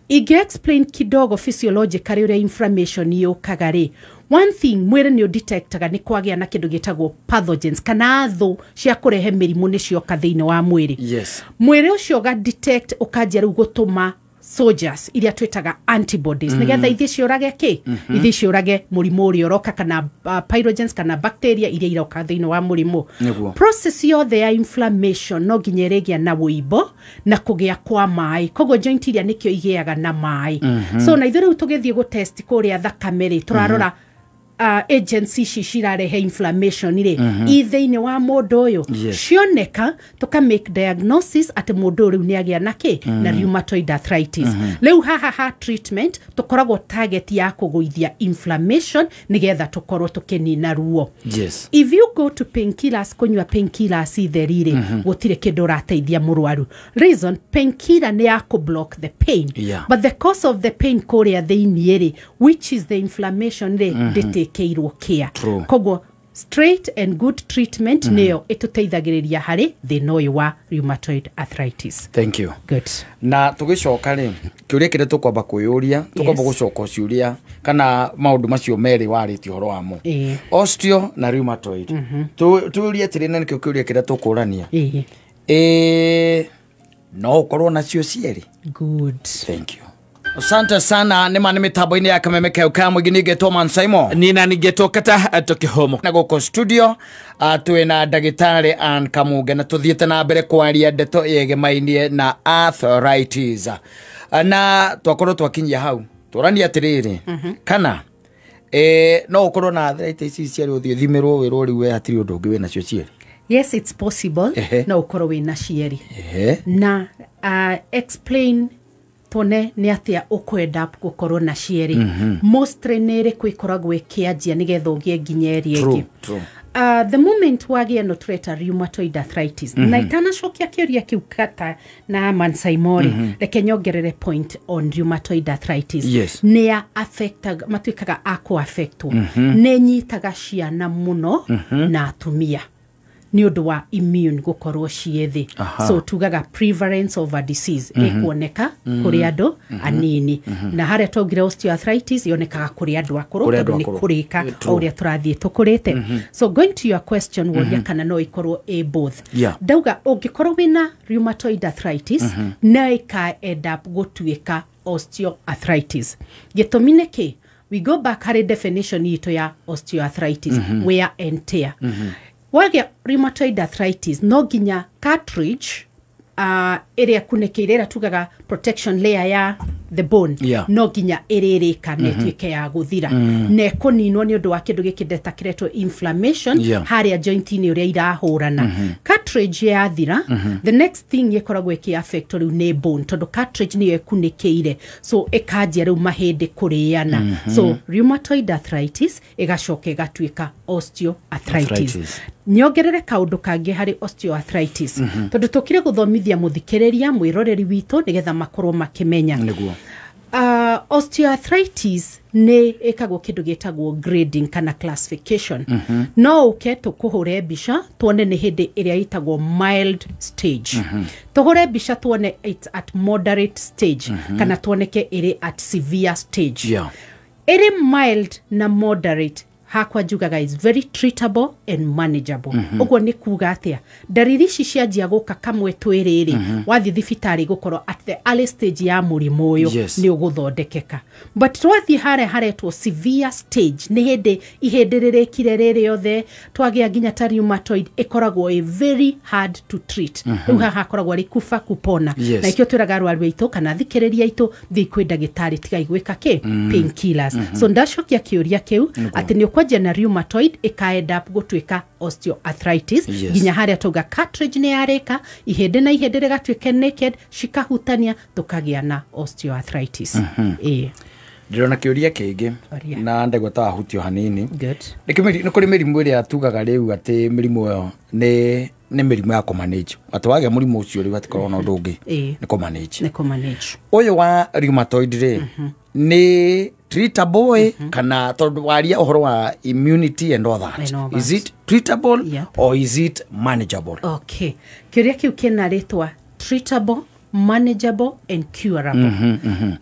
Ingĩ explain kidogo physiologically ũrĩa inflammation yũkaga rĩ, one thing, mwĩrĩ nĩ ũdetectaga nĩ kwagĩa na kĩndũ gĩtagwo pathogens kana thũ cia kũrehe mĩrimũ nĩ cioka thĩinĩ wa mwĩrĩ. Mwĩrĩ ũcio ũga detect, ũkanjia rĩu gũtũma soldiers iria twĩtaga antibodies, nĩgetha ithiĩ ciũrage kĩ? Ithiĩ ciũrage mũrimũ ũrĩa ũroka kana pyrogens kana bacteria iria iroka thĩinĩ wa mũrimũ. Process yothe ya inflammation no nginya ĩrĩgĩa na wũimbo na kũgĩa kwa maĩ, koguo joint iria nĩkĩo igĩaga na maĩ. So na ithuĩ rĩu tũgĩthiĩ gũtest kũrĩa thakame rĩ, tũrarora agents ici cirarehe inflammation rĩ, i thĩinĩ wa mũndũ ũyũ. Cioneka, tũka make diagnosis atĩ mũndũ ũyũ rĩu nĩ agĩa na kĩ? Na rheumatoid arthritis. Rĩu haha ha treatment tũkoragwo target ya kũgũithia inflammation nĩgetha tũkorwo tũkĩnina ruo. If you go to painkillers, kũnyua painkillers itheri rĩ, gũtirĩ kĩndũ ũrateithia mũrwaru. Reason, painkiller nĩ ya kũ block the pain, but the cause of the pain kũrĩa thĩiniĩ rĩ, which is the inflammation rĩ, ndĩtĩkĩirwo care. Koguo straight and good treatment nĩyo ĩtũteithagĩrĩria harĩ thĩna ũyũ wa rheumatoid arthritis. Thank you. Good. Na tũgĩcoka rĩ, kĩũria kĩrĩa tũkwamba kwĩyũria, tũkwamba gũcoka ciũria kana maũndũ macio merĩ warĩtie ũhoro wamo, osteo na rheumatoid. Tũrie atĩrĩ, na nĩkĩo kĩũria kĩrĩa tũkũrania, ĩ no ũkorwo nacio cierĩ? Good. Thank you, asante sana. Nĩ ma nĩ mĩtambo-inĩ ya Kameme keu ka mũingĩ, ningĩtwo Man Simon. Nina ningetwo Kata tũkĩhomo. Na gũkũ studio twĩna ndagĩtarĩ Ann Kamunge, na tũthiĩte na mbere kwaria ndeto yegemainie na arthritis. Na twakorwo twakinyia hau tũranie atĩrĩrĩ, kana no ũkorwo na arthritis ici cierĩ, ũthiĩ ũthimĩrwo wĩrwo rĩu we hatirĩ ũndũ ũngĩ, wĩ nacio cierĩ? Yes, it's possible. No ũkorwo wĩna cierĩ. Na explain tuone nĩ atĩa ũkwenda gũkorwo na cierĩ. Mostly nĩ ĩrĩkũ ĩkoragwo ĩkĩanjia nĩgetha ũgĩe nginya ĩrĩa ĩngĩ? True. The moment wagĩa no tũreta rheumatoid arthritis, na itanacokia kĩũria kĩu Kata na Mansaimori, reke nyongerere point on rheumatoid arthritis. Nĩ ya affectaga, matuĩkaga a kũ-affectwo, nĩ nyitaga ciana mũno na atumia. Nĩ ũndũ wa immune gũkorwo ciĩ thĩ. So tugaga prevalence of a disease ĩkuoneka kũrĩ andũ anini, na harĩa twaugire osteoarthritis yonekaga kũrĩ andũ akũrũ, Kũrĩ andũ tondũ nĩ akũrũ. kũrĩka o ũrĩa tũrathiĩ tũkũrĩte. So going to your question, woria kana no ikorwo ĩ both. Ndauga ũngĩkorwo wĩna rheumatoid arthritis, no ĩka end up gũtuĩka osteoarthritis. Gĩtũmi nĩ kĩ? We go back harĩ definition itũ ya osteoarthritis, wear and tear. Wagĩa rheumatoid arthritis, no nginya cartilage ĩrĩa kunĩkĩire, ĩrĩa tugaga protection layer ya the bone, no nginya ĩrĩrĩka na ĩtuĩke ya gũthira na ĩkũninwo nĩ ũndũ wa kĩndũ gĩkĩ ndeta kĩretwo inflammation harĩa joint-inĩ ũrĩa irahũrana. Cartilage yathira, the next thing ĩkoragwo ĩkĩ affect rĩu nĩ bone, tondũ cartilage nĩyo ĩkunĩkĩire, so ĩkanjia rĩu mahĩndĩ kũrĩana. So rheumatoid arthritis ĩgacoka ĩgatuĩka osteoarthritis. Arthritis. Nyongerere kaũndũ kangĩ harĩ osteoarthritis, tondũ tũkire gũthomithia mũthikĩrĩria, mwĩroreri witũ, nĩgetha makorwo makĩmenya. Osteoarthritis nĩ ĩkagwo kĩndũ gĩtagwo grading kana classification. No ũke tũkũhũre mbica tuone nĩ hĩndĩ ĩrĩa ĩtagwo mild stage, tũhũre mbica tuone it's at moderate stage, kana tuoneke ĩrĩ at severe stage. Ĩrĩ mild na moderate, hakwa njugaga is very treatable and manageable. Ũguo nĩ kuga atĩa? Ndariri ici cianjia gũka kamwe twĩrĩ rĩ, wathiĩ thibitarĩ gũkorwo at the early stage ya mũrimũ ũyũ, nĩ ũgũthondekeka. But twathiĩ harĩa haretwo severe stage, nĩ hĩndĩ ihĩndĩ rĩrĩkire rĩrĩ othe, twagĩa nginya ta rheumatoid, ĩkoragwo ĩ very hard to treat. Rĩu haha hakoragwo arĩ kufa kupona. Na ikĩo twĩraga arwaru aitũ kana athikĩrĩria aitũ, thiĩ kwĩ ndagĩtarĩ, tigai gwĩka kĩ painkillers. So ndacokia kĩũria kĩu atĩ nĩ ũkwanjia na rheumatoid, ĩka end up gũtuĩka osteoarthritis, nginya harĩa tauga cartilage nĩ yarĩka, ihĩndĩ na ihĩndĩ rĩgatuĩka naked, cikahutania, tũkagĩa na osteoarthritis. Ĩĩ. Ndĩrona kĩũria kĩngĩ. Ũria. Na ndagua ta wahutio hanini. Good. Nĩ kũrĩ mĩrimũ ĩrĩa tugaga rĩu atĩ mĩrimũ ĩyo nĩ mĩrimũ ya kũmanage, atĩ wagĩa mũrimũ ũcio rĩu hatikorwo na ũndũ ũngĩ, nĩ kũmanage. Nĩ kũmanage. Ũyũ wa rheumatoid rĩ, nĩ treatable ĩ, kana tondũ waria ũhoro wa immunity and all that, And all is that. it treatable or is it manageable? Okay, kĩũria kĩu kĩna rĩtwa treatable, manageable and curable.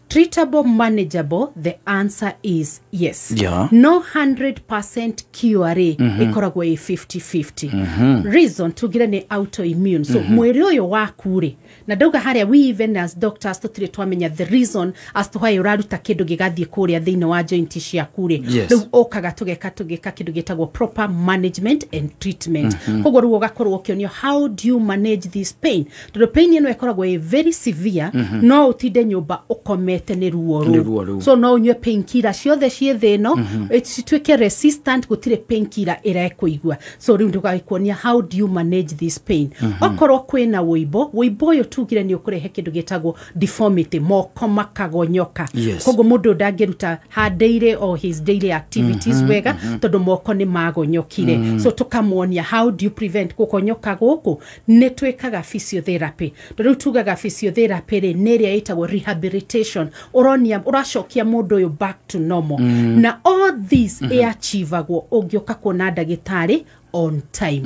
Treatable, manageable, the answer is yes. No 100% cure, ĩkoragwo ĩ 50-50. Reason tugire nĩ autoimmune, so mwĩrĩ ũyũ waku rĩ, na ndauga harĩa we even as doctors tũtirĩ twamenya the reason as to why ũraruta kĩndũ gĩgathiĩ kũrĩa thĩinĩ wa joint ciaku rĩ. Rĩu ũkaga tũgeka tũgĩka kĩndũ gĩtagwo proper management and treatment. Koguo rĩu ũgakorwo ũkĩonio how do you manage this pain, tondũ pain ĩno ĩkoragwo ĩ very severe. No ũtinde nyũmba ũkomete nĩ ruo. Nĩ ruo rũu. So no ũnyue painkiller ciothe ciĩ thĩ ĩno, cituĩke resistant, gũtirĩ painkiller ĩrekũigua. So rĩu ndũgagĩkuonia how do you manage this pain. Okorwo kwĩna wũimbo, wũimbo ũyũ tugire nĩ ũkũrehe kĩndũ gĩtagwo deformity, moko makagonyoka. Koguo mũndũ ũyũ ndangĩruta her daily or his daily activities wega, tondũ moko nĩ magonyokire. So tũkamuonia how do you prevent gũkonyoka gũkũ. Nĩ twĩkaga physiotherapy, tondũ rĩu tugaga physiotherapy rĩ, nĩ ĩrĩa ĩtagwo rehabilitation, ũronia ũracokia mũndũ ũyũ back to normal. Na all this ĩachivagwo ũngĩũka kuona ndagĩtarĩ on time.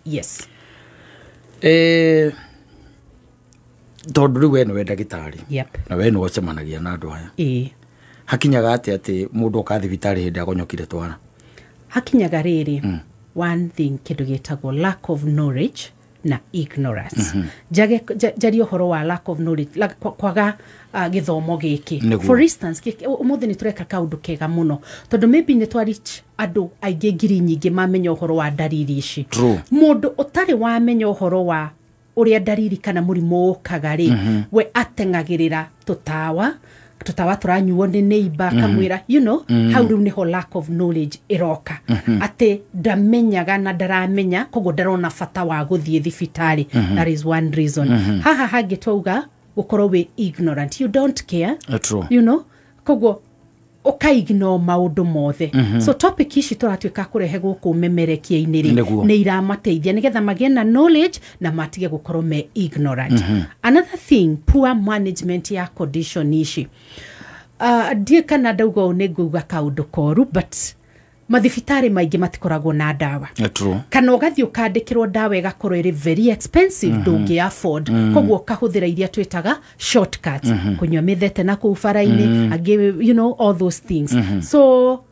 Yes. Tondũ rĩu we nĩwe ndagĩtarĩ, na we nĩwe ũcemanagia na andũ aya, hakinyaga atĩ mũndũ oka thibitarĩ hĩndĩ agonyokire twara? Hakinyaga rĩrĩ, one thing, kĩndũ gĩtagwo lack of knowledge na ignorance. Njage njarie ũhoro wa lack of knowledge, kwaga gĩthomo gĩkĩ. For instance, ũmũthĩ nĩ tũreka kaũndũ kega mũno, tondũ maybe nĩ twa reach andũ aingĩ ngiri nyingĩ mamenya ũhoro wa ndariri ici. Mũndũ ũtarĩ wamenya ũhoro wa ũrĩa ndariri kana mũrimũ ũkaga rĩ, we ateng'agĩrĩra tũtawa tũranyuo nĩ neighbor, akamwĩra, hau rĩu nĩho lack of knowledge ĩroka, atĩ ndamenyaga na ndaramenya, koguo ndarona bata wa gũthiĩ thibitarĩ. That is one reason. Haha hangĩ twauga gũkorwo wĩ ignorant, you don't care. True. Koguo ũkaignore maũndũ mothe. So topic ici tũratuĩka kũrehe gũkũ memerekia-inĩ rĩ, nĩ iramateithia nĩgetha magĩe na knowledge na matige gũkorwo me ignorant. Another thing, poor management ya condition ici. Ndiĩ kana ndauga ũũ nĩ nguga kaũndũ koru, but Mathibitarĩ maingĩ matikoragwo na ndawa. True. Kana ũgathiĩ ũkandĩkĩrwo ndawa ĩgakorwo ĩrĩ very expensive, ndũngĩ afford. Koguo ũkahũthĩra iria twĩtaga shortcuts, kũnyua mĩthete na kũu bara-inĩ, angĩ, all those things. So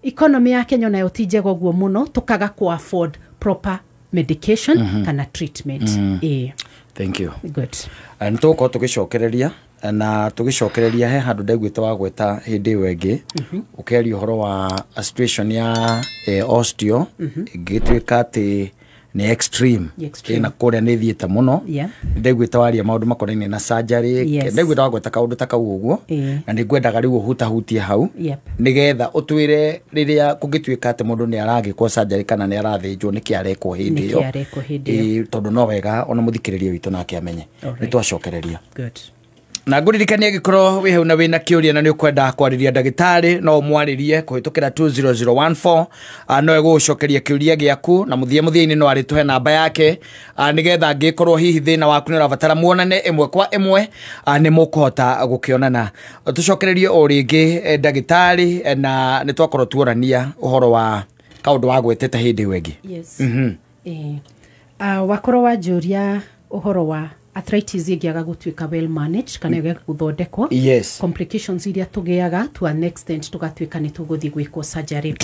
economy ya Kenya onayo ti njega ũguo mũno, tũkaga ku afford proper medication kana treatment. Ĩĩ. Thank you. Good. Nĩ tũgũkorwo tũgĩcokereria na tũgĩcokereria he handũ ndaiguĩte wa gweta hĩndĩ ĩyo ĩngĩ, ũkĩaria ũhoro wa a situation ya osteo ĩngĩtuĩka atĩ nĩ extreme. Extreme. Ĩna kũrĩa nĩ ĩthiĩte mũno. Ndaiguĩte waria maũndũ makonainie na surgery. Ndaiguĩte wagweta kaũndũ ta kau ũguo. Na nĩ ngwendaga rĩu ũhutahutie hau, nĩgetha ũtwĩre rĩrĩa kũngĩtuĩka atĩ mũndũ nĩ aragĩkwo surgery kana nĩ arathĩnjwo, nĩkĩ arekwo hĩndĩ Nĩkĩ ĩyo. arekwo hĩndĩ ĩyo. Ĩĩ, tondũ no wega ona mũthikĩrĩria witũ nake amenye. Nĩ twacokereria. Good. Na ngũririkanie, angĩkorwo wĩ hau na wĩna kĩũria na nĩ ũkwenda kwarĩria ndagĩtarĩ, no ũmwarĩrie kũhĩtũkĩra 20014. No egũgũcokeria kĩũria gĩaku, na mũthia mũthia-inĩ no arĩtũhe namba yake, nĩgetha angĩkorwo hihi thĩna waku nĩ ũrabatara muonane ĩmwe kwa ĩmwe, nĩ mũkũhota gũkĩonana. Tũcokererie o rĩngĩ, ndagĩtarĩ, na nĩ twakorwo tuorania ũhoro wa kaũndũ wagwetete hĩndĩ ĩyo ĩngĩ. Yes. Wakorwo wanjũria ũhoro wa arthritis ĩngĩaga gũtuĩka well managed kana ĩngĩaga gũthondekwo, complications iria tũgĩaga to an extent tũgatuĩka nĩ tũgũthiĩ gwĩkwo surgery.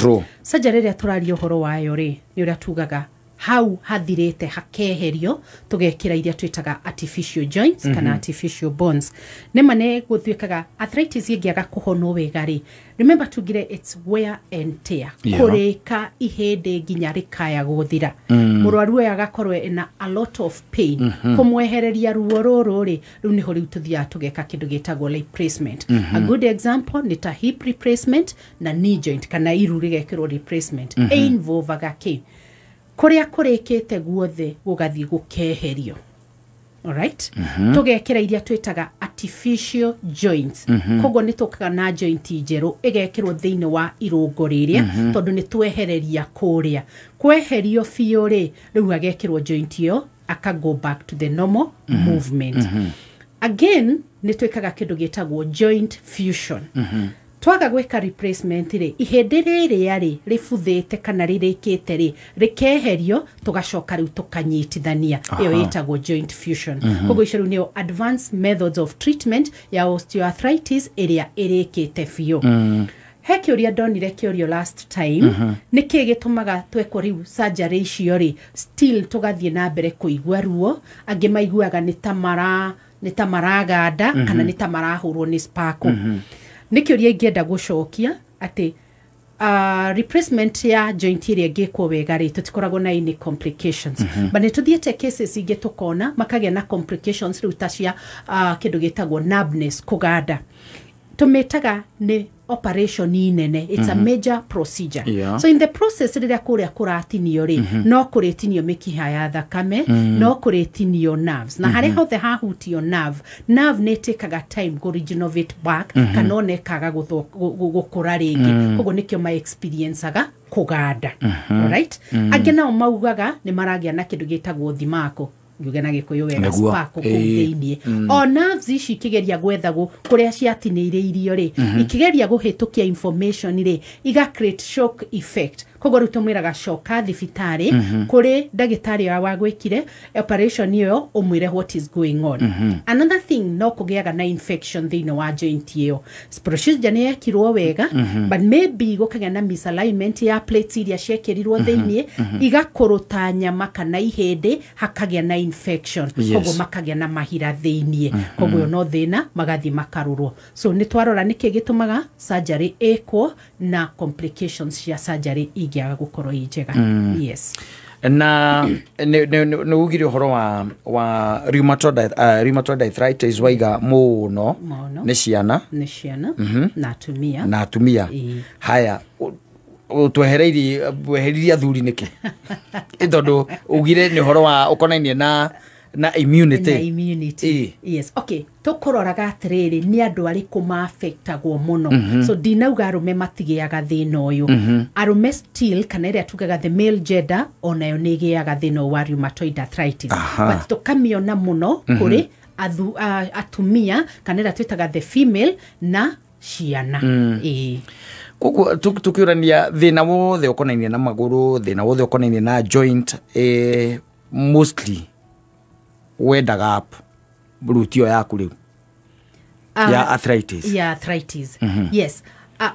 Surgery ĩrĩa tũraria ũhoro wayo rĩ, nĩ ũrĩa tugaga hau hathirĩte hakeherio, tũgekĩra iria twĩtaga artificial joints kana artificial bones. Nĩma nĩ gũtuĩkaga arthritis ĩngĩaga kũhonwo wega rĩ, remember tugire it's wear and tear, kũrĩka ihĩndĩ nginya rĩkaya gũthira. Mũrwaru ũyũ agakorwo ena a lot of pain. Kũmwehereria ruo rũrũ rĩ, rĩu nĩho rĩu tũthiaga tũgeka kĩndũ gĩtagwo replacement. A good example nĩ ta hip replacement na knee joint, kana iru rĩgekĩrwo replacement. Ĩinvolvaga kĩ? Kũrĩa kũrĩkĩte guothe gũgathiĩ gũkeherio. Alright? Tũgekĩra iria twĩtaga artificial joints. Koguo nĩ tũkaga na joint njerũ ĩgekĩrwo thĩinĩ wa irũngo rĩrĩa, tondũ nĩ twehereria kũrĩa kweherio biũ rĩ, rĩu agekĩrwo joint ĩyo, aka go back to the normal movement. Again, nĩ twĩkaga kĩndũ gĩtagwo joint fusion. Twaga gwĩka replacement rĩ, ihĩndĩ rĩrĩa rĩ rĩbuthĩte kana rĩrĩkĩte rĩ, rĩkeherio, tũgacoka rĩu tũkanyitithania. Ĩyo ĩtagwo joint fusion. Koguo icio rĩu nĩyo advanced methods of treatment ya osteoarthritis ĩrĩa ĩrĩkĩte biũ. He kĩũria ndonire kĩũrio last time, nĩ kĩĩ gĩtũmaga twekwo rĩu surgery icio rĩ, still tũgathiĩ na mbere kũigua ruo? Angĩ maiguaga nĩ ta maraganda kana nĩ ta marahũrwo nĩ sparkle. Nĩ kĩũria ingĩenda gũcokia atĩ replacement ya joint ĩrĩa ĩngĩkwo wega rĩ, tũtikoragwo na any complications. But nĩ tũthiĩte cases ingĩ tũkona makagĩa na complications rĩu ta cia kĩndũ gĩtagwo numbness, kũganda. Tũmĩtaga nĩ operation nene, it's a major procedure. So in the process, rĩrĩa kũrĩa kũratinio rĩ, no kũrĩtinio mĩkiha ya thakame, no kũrĩtinio nerves, na harĩa hothe hahutio nerve, nerve nĩ ĩtĩkaga time kũ regenerate back, kana ona ĩkaga gũkũra rĩngĩ. Koguo nĩkĩo ma experienceaga kũganda. Alright? Angĩ nao maugaga nĩ maragĩa na kĩndũ gĩtagwo thimako, ngiuge na Gĩkũyũ wega, spark kũu thĩiniĩ. O nerves ici ikĩgeria gwetha kũrĩa ciatinĩire irio rĩ, ikĩgeria kũhĩtũkia information rĩ, iga create shock effect. Koguo rĩu tũmwĩraga coka thibitarĩ kũrĩ ndagĩtarĩ ũrĩa wagwĩkire operation ĩyo, ũmwĩre what is going on. Another thing, no kũgĩaga na infection thĩinĩ wa joint ĩyo. Procedure nĩ yekirwo wega, but maybe gũkagĩa na misalignment ya plates iria ciekĩrirwo thĩinĩ, igakũrũta nyama kana ihĩndĩ, hakagĩa na infection. Koguo makagĩa na mahira thĩinĩ. Koguo ũyũ no thĩna magathiĩ makarorwo. So nĩ twarora nĩkĩ gĩtũmaga surgery ĩkwo na complications cia surgery ingĩaga gũkorwo i njega. Yes. Na nĩ ugire ũhoro wa rheumatoid arthritis, waiga mũno Mũno. nĩ ciana. Nĩ ciana na atumia. Na atumia. Haya, twehereirie weheririe athuri nĩkĩ? Tondũ ugire nĩ ũhoro wa ũkonainie na immunity. Na immunity. Yes, okay, tũkũroraga atĩrĩrĩ, nĩ andũ arĩkũ maaffectagwo mũno? So ndinauga arũme matigĩaga thĩna ũyũ. Arũme still, kana ĩrĩa tugaga the male gender, onayo nĩ ĩgĩaga thĩna ũyũ wa rheumatoid arthritis. But tũkamĩona mũno kũrĩ atumia, kana ĩrĩa twĩtaga the female, na ciana. Ĩĩ. Koguo tukiurania thina wothe ukonainie na maguru, thina wothe ukonainie na joint, mostly wendaga up root ĩyo yaku rĩu ya arthritis. Ya arthritis. Yes.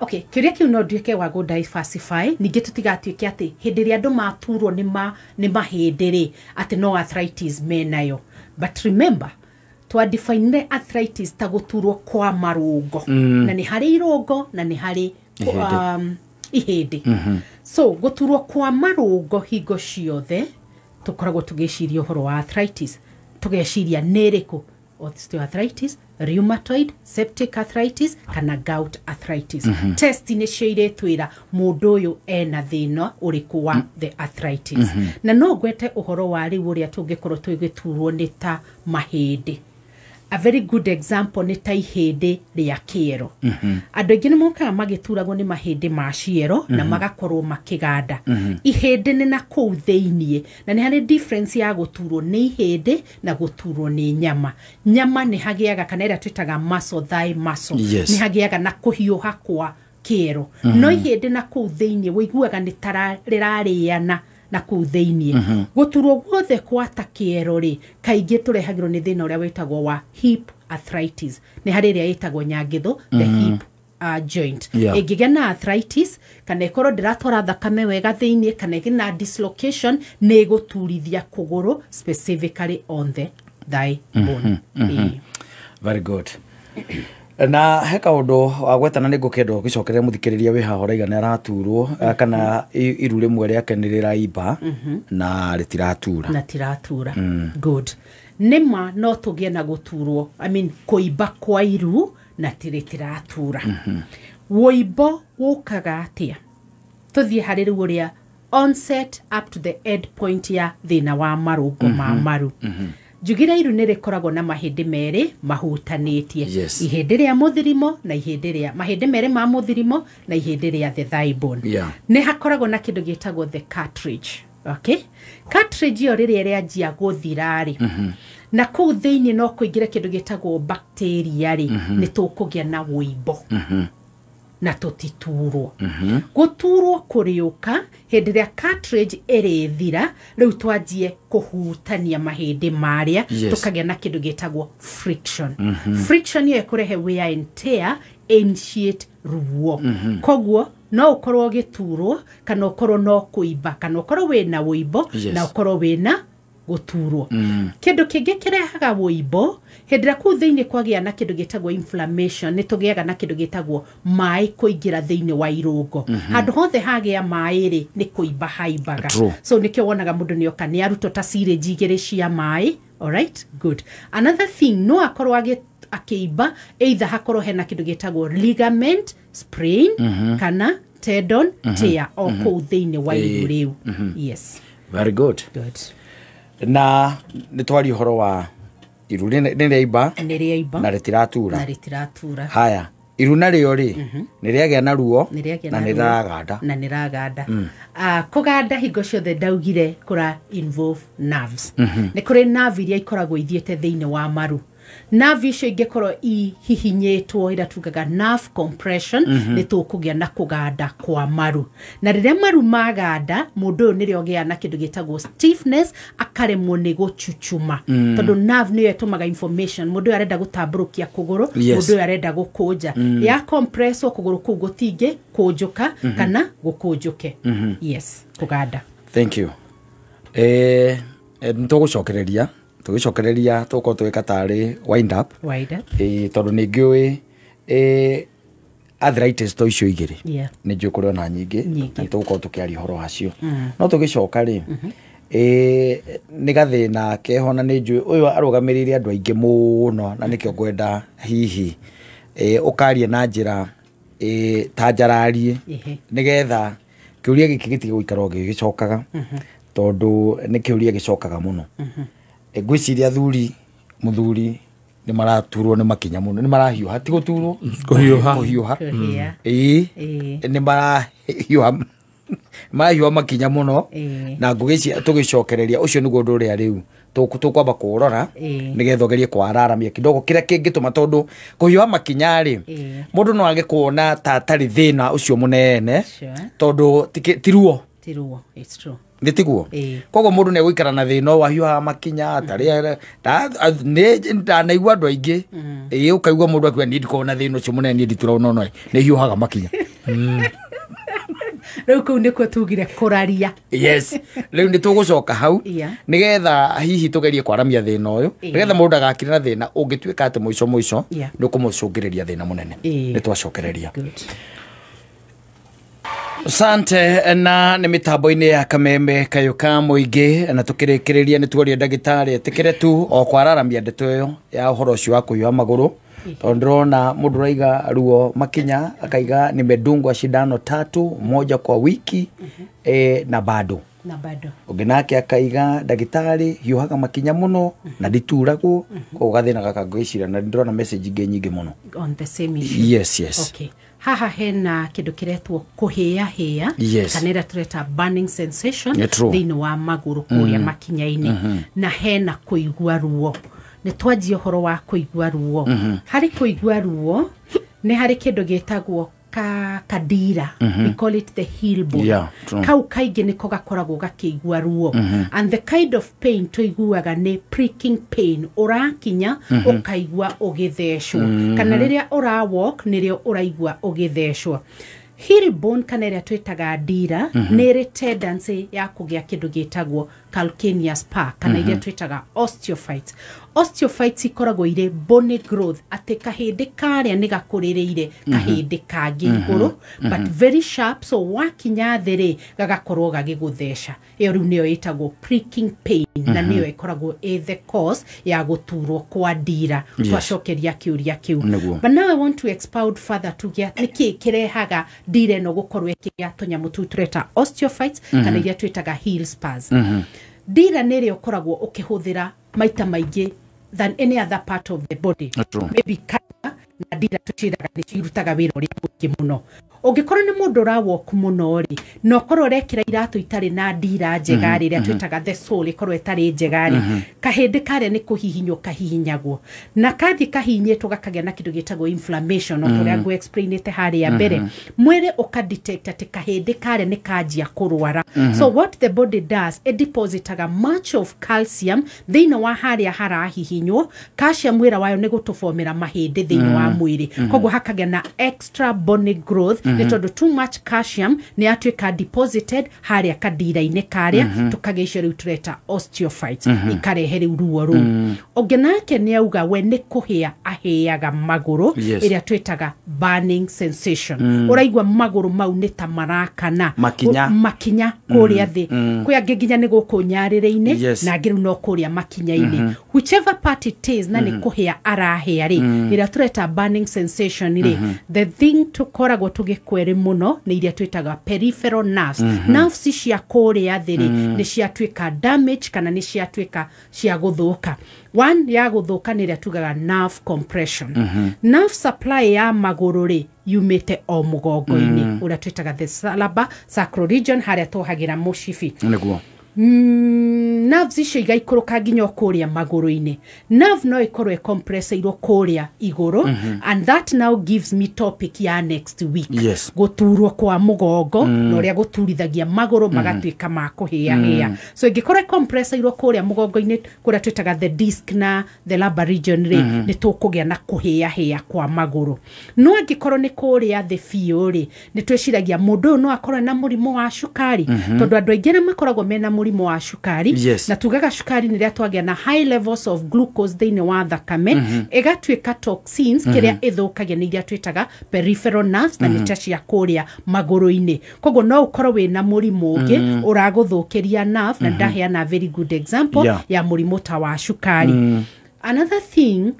Okay, kĩũria kĩu no nduĩke wa gũ diversify, ningĩ tũtigatuĩke atĩ hĩndĩ ĩrĩa andũ maturwo nĩ mahĩndĩ rĩ, atĩ no arthritis menayo. But remember, twa define arthritis ta gũturwo kwa marũngo. Na nĩ harĩ irũngo na nĩ harĩ ihĩndĩ. So gũturwo kwa marũngo hingo ciothe tũkoragwo tũgĩciria ũhoro wa arthritis, tũgeciria nĩ ĩrĩkũ, osteoarthritis, rheumatoid, septic arthritis kana gout arthritis. Test nĩcio iretwĩra mũndũ ũyũ ena thĩna ũrĩkũ wa the arthritis. Na no ngwete ũhoro wa rĩu ũrĩa tũngĩkorwo tũgĩturwo nĩ ta mahĩndĩ. A very good example nĩ ta ihĩndĩ rĩa kĩero. Andũ aingĩ nĩ mokaga magĩturagwo nĩ mahĩndĩ ma ciero na magakorwo makĩganda. Ihĩndĩ nĩ na kũu thĩiniĩ, na nĩ harĩ difference ya gũturwo nĩ ihĩndĩ na gũturwo nĩ nyama. Nyama nĩ hagĩaga kana ĩrĩa twĩtaga muscle, thigh muscle. Yes. Nĩ hagĩaga na kũhiũha kwa kĩero. No ihĩndĩ na kũu thĩiniĩ wĩiguaga nĩ ta rĩrarĩana na kũu thĩiniĩ. Gũturwo guothe kwa ta kĩero rĩ, kaingĩ tũrehagĩrwo nĩ thĩna ũrĩa wĩtagwo wa hip arthritis. Nĩ harĩ ĩrĩa ĩtagwo nyangĩthũ, the hip joint. Ĩngĩgĩa na arthritis kana ĩkorwo ndĩratwara thakame wega thĩiniĩ kana ĩgĩ dislocation, nĩ ĩgũturithia kũgũrũ specifically on the thigh bone. Very good. Na he kaũndũ wagwetana nĩ ngũkĩenda ũgĩcokerera mũthikĩrĩria wĩ haha ũraiga nĩ araturwo kana iru rĩmwe rĩake nĩ rĩraimba na rĩtiratura. Na tiratura. Good. Nĩma no tũgĩe na gũturwo, I mean kũimba kwa iru na rĩtiratura. Wũimbo wũkaga atĩa? Tũthiĩ harĩ rĩu ũrĩa onset up to the end point ya thĩna wa marũngo ma maru. Njugire iru nĩ rĩkoragwo na mahĩndĩ merĩ mahutanĩtie. Yes. Ihĩndĩ rĩa mũthirimo na ihĩndĩ rĩa mahĩndĩ merĩ ma mũthirimo na ihĩndĩ rĩa the thigh bone. Nĩ hakoragwo na kĩndũ gĩtagwo the cartridge. Okay? Cartridge ĩyo rĩrĩa ĩrĩanjia gũthira rĩ, na kũu thĩiniĩ no kũingĩre kĩndũ gĩtagwo bacteria rĩ, nĩ tũkũgĩa na wũimbo. Na tũtiturwo. Gũturwo kũrĩũka hĩndĩ ĩrĩa cartridge ĩrĩthira, rĩu twanjie kũhutania mahĩndĩ marĩa, tũkagĩa na kĩndũ gĩtagwo friction. Friction ĩyo ĩkũrehe wear and tear, initiate ruo. Koguo no ũkorwo ũgĩturwo kana ũkorwo no kũimba kana ũkorwo wĩna wũimbo na ũkorwo wĩna gũturwo. Kĩndũ kĩngĩ kĩrehaga wũimbo hĩndĩ ĩrĩa kũu thĩiniĩ kwagĩa na kĩndũ gĩtagwo inflammation, nĩ tũgĩaga na kĩndũ gĩtagwo maĩ kũingĩra thĩiniĩ wa irũngo. Handũ hothe hagĩa maĩ rĩ, nĩ kũimba haimbaga. So nĩkĩo wonaga mũndũ nĩoka nĩ arutwo ta syringe igĩrĩ cia maĩ. Alright, good. Another thing, no akorwo akĩimba either hakorwo hena kĩndũ gĩtagwo ligament sprain kana tendon tear o kũu thĩiniĩ wa iru rĩu. Yes. Very good. Good. Na nĩ twaria ũhoro wa iru nĩ rĩaimba na rĩtiratura. Na rĩtiratura. Haya, iru narĩo rĩ, nĩ rĩagĩa na ruo na nĩ rĩraganda. Na nĩ rĩraganda. Kũganda hingo ciothe ndaugire kũra involve nerves. Nĩ kũrĩ nerve iria ikoragwo ithiĩte thĩinĩ wa maru. Nerve icio ingĩkorwo ihihinyĩtwo ĩrĩa tugaga nerve compression, nĩ tũkũgĩa na kũganda kwa maru. Na rĩrĩa maru maganda, mũndũ ũyũ nĩrĩo ũgĩaga na kĩndũ gĩtagwo stiffness, akaremwo nĩ gũchuchuma. Tondũ nerve nĩyo ĩtũmaga information, mũndũ ũyũ arenda gũtambũrũkia kũgũrũ, mũndũ ũyũ arenda gũkũnja. Ya compresswo kũgũrũ kũu gũtingĩ kũnjũka kana gũkũnjũke. Yes, kũganda. Thank you. Nĩ tũgũcokereria tũgĩcokereria tũkorwo tũgĩka tarĩ wind up. Tondũ nĩ ngĩũĩ arthritis to icio igĩrĩ nĩ njũĩ kũrĩ ona nyingĩ na tũgũkorwo tũkĩaria ũhoro wacio. No tũgĩcoka rĩ, nĩ gathĩna keho na nĩ njũĩ ũyũ arũgamĩrĩire andũ aingĩ mũno na nĩkĩo ngwenda hihi ũkarie na njĩra ta njararie nĩgetha kĩũria gĩkĩ gĩtige gũikara o gĩgĩcokaga, tondũ nĩ kĩũria gĩcokaga mũno. Ngwĩciria athuri mũthuri nĩ maraturwo nĩ makinya mũno, nĩ marahiũha, ti gũturwo, kũhiũha. Nĩ marahiũha, marahiũha makinya mũno na ngũgĩciria tũgĩcokereria ũcio nĩguo ũndũ ũrĩa rĩu Tũkwamba kũrora nĩgetha ũgerie kwararamia kidogo kĩrĩa kĩngĩtũma, tondũ kũhiũha makinya rĩ, mũndũ no age kuona ta atarĩ thĩna ũcio mũnene, tondũ ti ruo. Ti ruo, it's true. Nĩ tiguo? Koguo mũndũ nĩ egũikara na thĩna ũyũ ahiũhaga makinya atarĩ nĩ ndanaigua andũ aingĩ. Ĩĩ, ũkaigua mũndũ akiuga niĩ ndikoragwo na thĩna ũcio mũnene, niĩ ndituragwo, no nĩ hiũhaga makinya. Rĩu kũu nĩkuo tugire kũraria. Yes, rĩu nĩ tũgũcoka hau nĩgetha hihi tũgerie kwaramia thĩna ũyũ, nĩgetha mũndũ ndagakire na thĩna ũngĩtuĩka atĩ mũico mũico nĩ ũkũmũcũngĩrĩria thĩna mũnene. Nĩ twacokereria. Sante. Na nĩ mĩtambo-inĩ ya Kameme Kayũ ka Mũingĩ, na tũkĩrĩkĩrĩria nĩ tuorie ndagĩtarĩ etĩkĩre tu o kwararamia ndeto ĩyo ya ũhoro ũcio wa kũhiũha magũrũ, tondũ ndĩrona mũndũ ũraiga ruo makinya, akaiga nimedungwa shindano 3, moja kwa wiki, na bado. Na bado. Ũngĩ nake akaiga ndagĩtarĩ hiũhaga makinya mũno na ndituragwo, koguo gathĩna gaka ngwĩciria, na ndĩrona message ingĩ nyingĩ mũno on the same issue. Yes, yes. Okay. Haha hena kĩndũ kĩretwo kũhĩahĩa, kana ĩrĩa tũreta burning sensation thĩinĩ wa magũrũ kũrĩa makinya-inĩ, na hena kũigua ruo. Nĩ twanjia ũhoro wa kũigua ruo. Harĩ kũigua ruo nĩ harĩ kĩndũ gĩtagwo kadira. We call it the heel bone. Yeah, true. Kau kaingĩ nĩko gakoragwo gakĩigua ruo. And the kind of pain tũiguaga nĩ pricking pain, ũrakinya ũkaigua ũgĩthecwo, kana rĩrĩa ũra walk nĩrĩo ũraigua ũgĩthecwo. Heel bone kana ĩrĩa twĩtaga ndira nĩ ĩrĩ tendency ya kũgĩa kĩndũ gĩtagwo calcaneus spur, kana iria twĩtaga osteophytes. Osteophytes ikoragwo irĩ bony growth, atĩ kahĩndĩ karĩa nĩ gakũrĩrĩire kahĩndĩ kangĩ igũrũ, but very sharp, so wakinya thĩ rĩ gagakorwo gagĩgũtheca. Ĩyo rĩu nĩyo ĩtagwo pricking pain, na nĩyo ĩkoragwo ĩ the cause ya gũturwo kwa ndira. Twacokeria kĩũria kĩu. But now I want to expound further tuge nĩkĩ kĩrehaga ndira ĩno gũkorwo ĩkĩgĩa tũnyamũ tũu tũreta osteophytes, kana iria twĩtaga heel spurs. Ndira nĩ ĩrĩa ũkoragwo ũkĩhũthĩra maita maingĩ than any other part of the body. Maybe kana na ndira tũciĩraga nĩ cirutaga wĩra ũrĩa mũingĩ mũno. Ũngĩkorwo nĩ mũndũ ũrawalk mũno rĩ, na ũkorwo ũrekĩra iratũ itarĩ na ndira njega rĩ, ĩrĩa twĩtaga the sole ĩkorwo ĩtarĩ njega rĩ, kahĩndĩ karĩa nĩ kũhihinywo kahihinyagwo, na kathiĩ kahihinyĩtwo gakagĩa na kĩndũ gĩtagwo inflammation, o ta ũrĩa ngũ-explainĩte harĩa mbere. Mwĩrĩ ũka-detect atĩ kahĩndĩ karĩa nĩ kanjia kũrwara. So what the body does, it depositaga much of calcium thĩinĩ wa harĩa harahihinywo. Calcium wĩra wayo nĩ gũtũbomera mahĩndĩ thĩinĩ wa mwĩrĩ, koguo hakagĩa na extra bony growth, nĩ tondũ too much calcium nĩ yatuĩka deposited harĩa kadira-inĩ karĩa, tũkagĩa icio rĩu tũreta osteophytes, ikarehe rĩu ruo rũu. Ũngĩ nake nĩ auga we nĩ kũhĩa ahĩaga magũrũ, ĩrĩa twĩtaga burning sensation. Ũraigua magũrũ mau nĩ ta marakana, makinya, makinya kũrĩa thĩ, kwĩ angĩ nginya nĩ gũkũ nyarĩrĩ-inĩ, na angĩ rĩu no kũrĩa makinya-inĩ, whichever part it is, na nĩ kũhĩa arahĩa rĩ, ĩrĩa tũreta burning sensation rĩ, the thing tũkoragwo tũgĩkwere mũno nĩ iria twĩtaga peripheral nerves. Nerves cia kũrĩa thĩ rĩ, nĩ ciatuĩka damage kana nĩ ciatuĩka cia gũthũka. One ya gũthũka nĩ ĩrĩa tugaga nerve compression. Nerve supply ya magũrũ rĩ yumĩte o mũgongo-inĩ, ũrĩa twĩtaga the lumbar sacral region, harĩa twohagĩra mũcibi. Nĩguo. Nerves icio igaikũrũka nginya o kũrĩa magũrũ-inĩ. Nerve no ĩkorwo ĩcompresseirwo kũrĩa igũrũ, and that now gives me topic ya next week. Gũturwo kwa mũgongo, na ũrĩa gũturithagia magũrũ magatuĩka ma kũhĩahĩa. So ĩngĩkorwo ĩcompresseirwo kũrĩa mũgongo-inĩ, kũrĩa twĩtaga the disc na the lumbar region rĩ, nĩ tũkũgĩa na kũhĩahĩa kwa magũrũ. No angĩkorwo nĩ kũrĩa thĩ biũ rĩ, nĩ twĩciragia mũndũ ũyũ no akorwo na mũrimũ wa cukari, tondũ andũ aingĩ arĩa makoragwo mena mũrimũ wa cukari, na tugaga cukari nĩ rĩrĩa twagĩa na high levels of glucose thĩinĩ wa thakame, ĩgatuĩka toxins, kĩrĩa ĩthũkagia nĩ iria twĩtaga peripheral nerves, na nĩ ta cia kũrĩa magũrũ-inĩ. Koguo no ũkorwo wĩna mũrimũ ũngĩ ũragũthũkĩria nerve, na ndaheana very good example ya mũrimũ ta wa cukari. Another thing,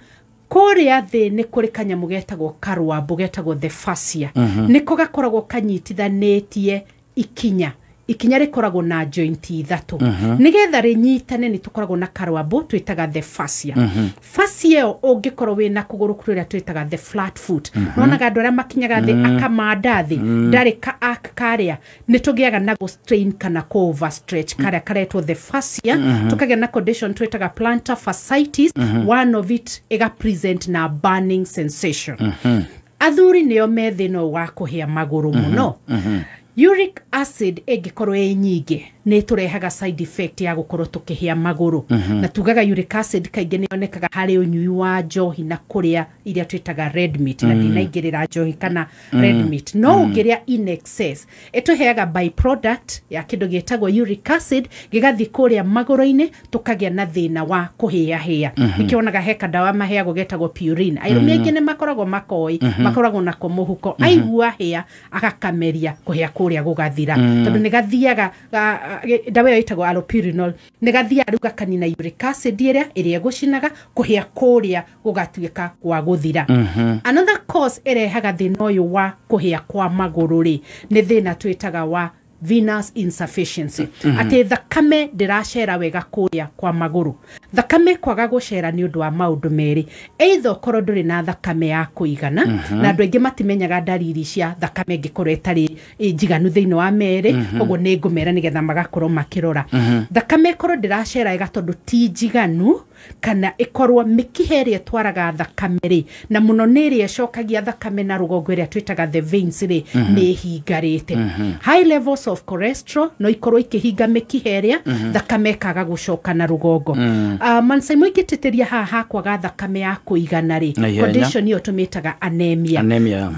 kũrĩa thĩ nĩ kũrĩ kanyamũ getagwo karwambũ, getagwo the fascia. Nĩko gakoragwo kanyitithanĩtie ikinya Ikinya rĩkoragwo na joint ithatũ. Nĩgetha rĩnyitane nĩ tũkoragwo na karwambo twĩtaga the fascia. Fascia ĩyo ũngĩkorwo wĩna kũgũrũ kũrĩa twĩtaga the flat foot. Wonaga andũ arĩa makinyaga thĩ akamanda thĩ ndarĩ ka arc karĩa nĩ tũgĩaga na go strain kana ko overstretch karĩa karetwo the fascia. Tũkagĩa na condition twĩtaga plantar fasciitis. One of it ĩga present na burning sensation. Athuri nĩo me thĩna wa kũhĩa magũrũ mũno. Uric acid ĩngĩkorwo ĩ nyingĩ nĩ ĩtũrehaga side effect ya gũkorwo tũkĩhĩa magũrũ. Na tugaga uric acid kaingĩ nĩ yonekaga harĩ ũnyui wa njohi na kũrĩa iria twĩtaga red meat, na ndinaingĩrĩra njohi kana red meat. No ũngĩrĩa in excess ĩtũheaga byproduct ya kĩndũ gĩtagwo uric acid gĩgathiĩ kũrĩa magũrũ-inĩ tũkagĩa na thĩna wa kũhĩahĩa. Nĩkĩonaga he kadawa maheagwo getagwo purine. Arũme aingĩ nĩ makoragwo makoĩ, makoragwo nako mũhuko, aigua hĩa agakameria kũhĩa kũrĩa gũgathira, tondũ nĩ gathiaga ndawa ĩyo ĩtagwo allopurinol, nĩ gathiaga rĩu gakanina uric acid ĩrĩa ĩgũcinaga kũhĩa kũrĩa gũgatuĩka gwa gũthira. Another cause ĩrehaga thĩna ũyũ wa kũhĩa kwa magũrũ rĩ nĩ thĩna twĩtaga wa venous insufficiency. Atĩ thakame ndĩracera wega kũrĩa kwa magũrũ. Thakame kwaga gũcera nĩ ũndũ wa maũndũ merĩ, either ũkorwo ndũrĩ na thakame ya kũigana, na andũ aingĩ matimenyaga ndariri cia thakame ĩngĩkorwo ĩtarĩ njiganu thĩinĩ wa merĩ, koguo nĩ ngũmera nĩgetha magakorwo makĩrora. Thakame ĩkorwo ndĩracera wega tondũ ti njiganu, kana ĩkorwo mĩkiha ĩrĩa ĩtwaraga thakame rĩ, na mũno nĩ ĩrĩa ĩcokagia thakame na rũgongo ĩrĩa twĩtaga the veins rĩ, nĩ ĩhingarĩte. High levels of cholesterol no ikorwo ikĩhinga mĩkiha ĩrĩa, thakame ĩkaga gũcoka na rũgongo. Mansaimo ingĩtĩtĩria haha kwaga thakame ya kũigana rĩ, condition ĩyo tũmĩtaga anemia.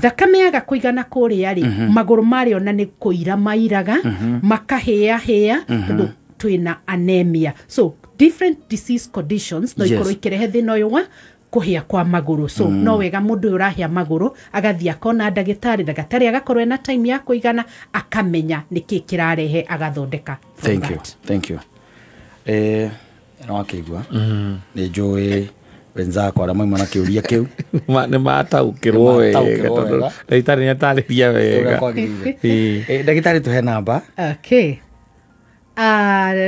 Thakame yaga kũigana kũrĩa rĩ, magũrũ marĩa ona nĩ kũira mairaga, makahĩahĩa tondũ twĩna anemia. So different disease conditions no ikorwo ikirehe thĩna ũyũ wa kũhĩa kwa magũrũ. So no wega mũndũ ũyũ ũrahĩa magũrũ agathiĩ akona ndagĩtarĩ, ndagĩtarĩ agakorwo ena time ya kũigana akamenya nĩkĩ kĩrarehe agathondeka. Thank you. Thank you. No akĩigua nĩ njũĩ wenzakwa arĩa mauma na kĩũria kĩu nĩ mataũkĩrwo wega tondũ ndagĩtarĩ nĩ atarĩria wega. Ndagĩtarĩ tũhe namba. Okay.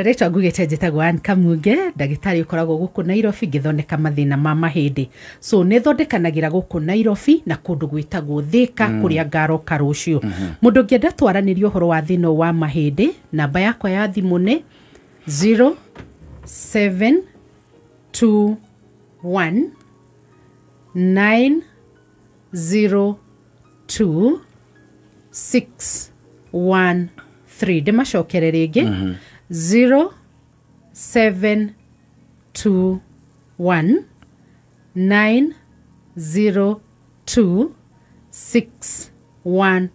Rĩtwa ngugĩte njĩtagwo Ann Kamunge, ndagĩtarĩ ũkoragwo gũkũ Nairobi ngĩthondeka mathĩna ma mahĩndĩ. So nĩ thondekanagĩra gũkũ Nairobi na kũndũ gwĩtagwo Thĩka kũrĩa ngaroka rũciũ. Mũndũ ũngĩenda twaranĩrie ũhoro wa thĩna wa mahĩndĩ, namba yakwa ya thimũ nĩ 0721 902 613. Ndĩmacokere rĩngĩ 0721 902 613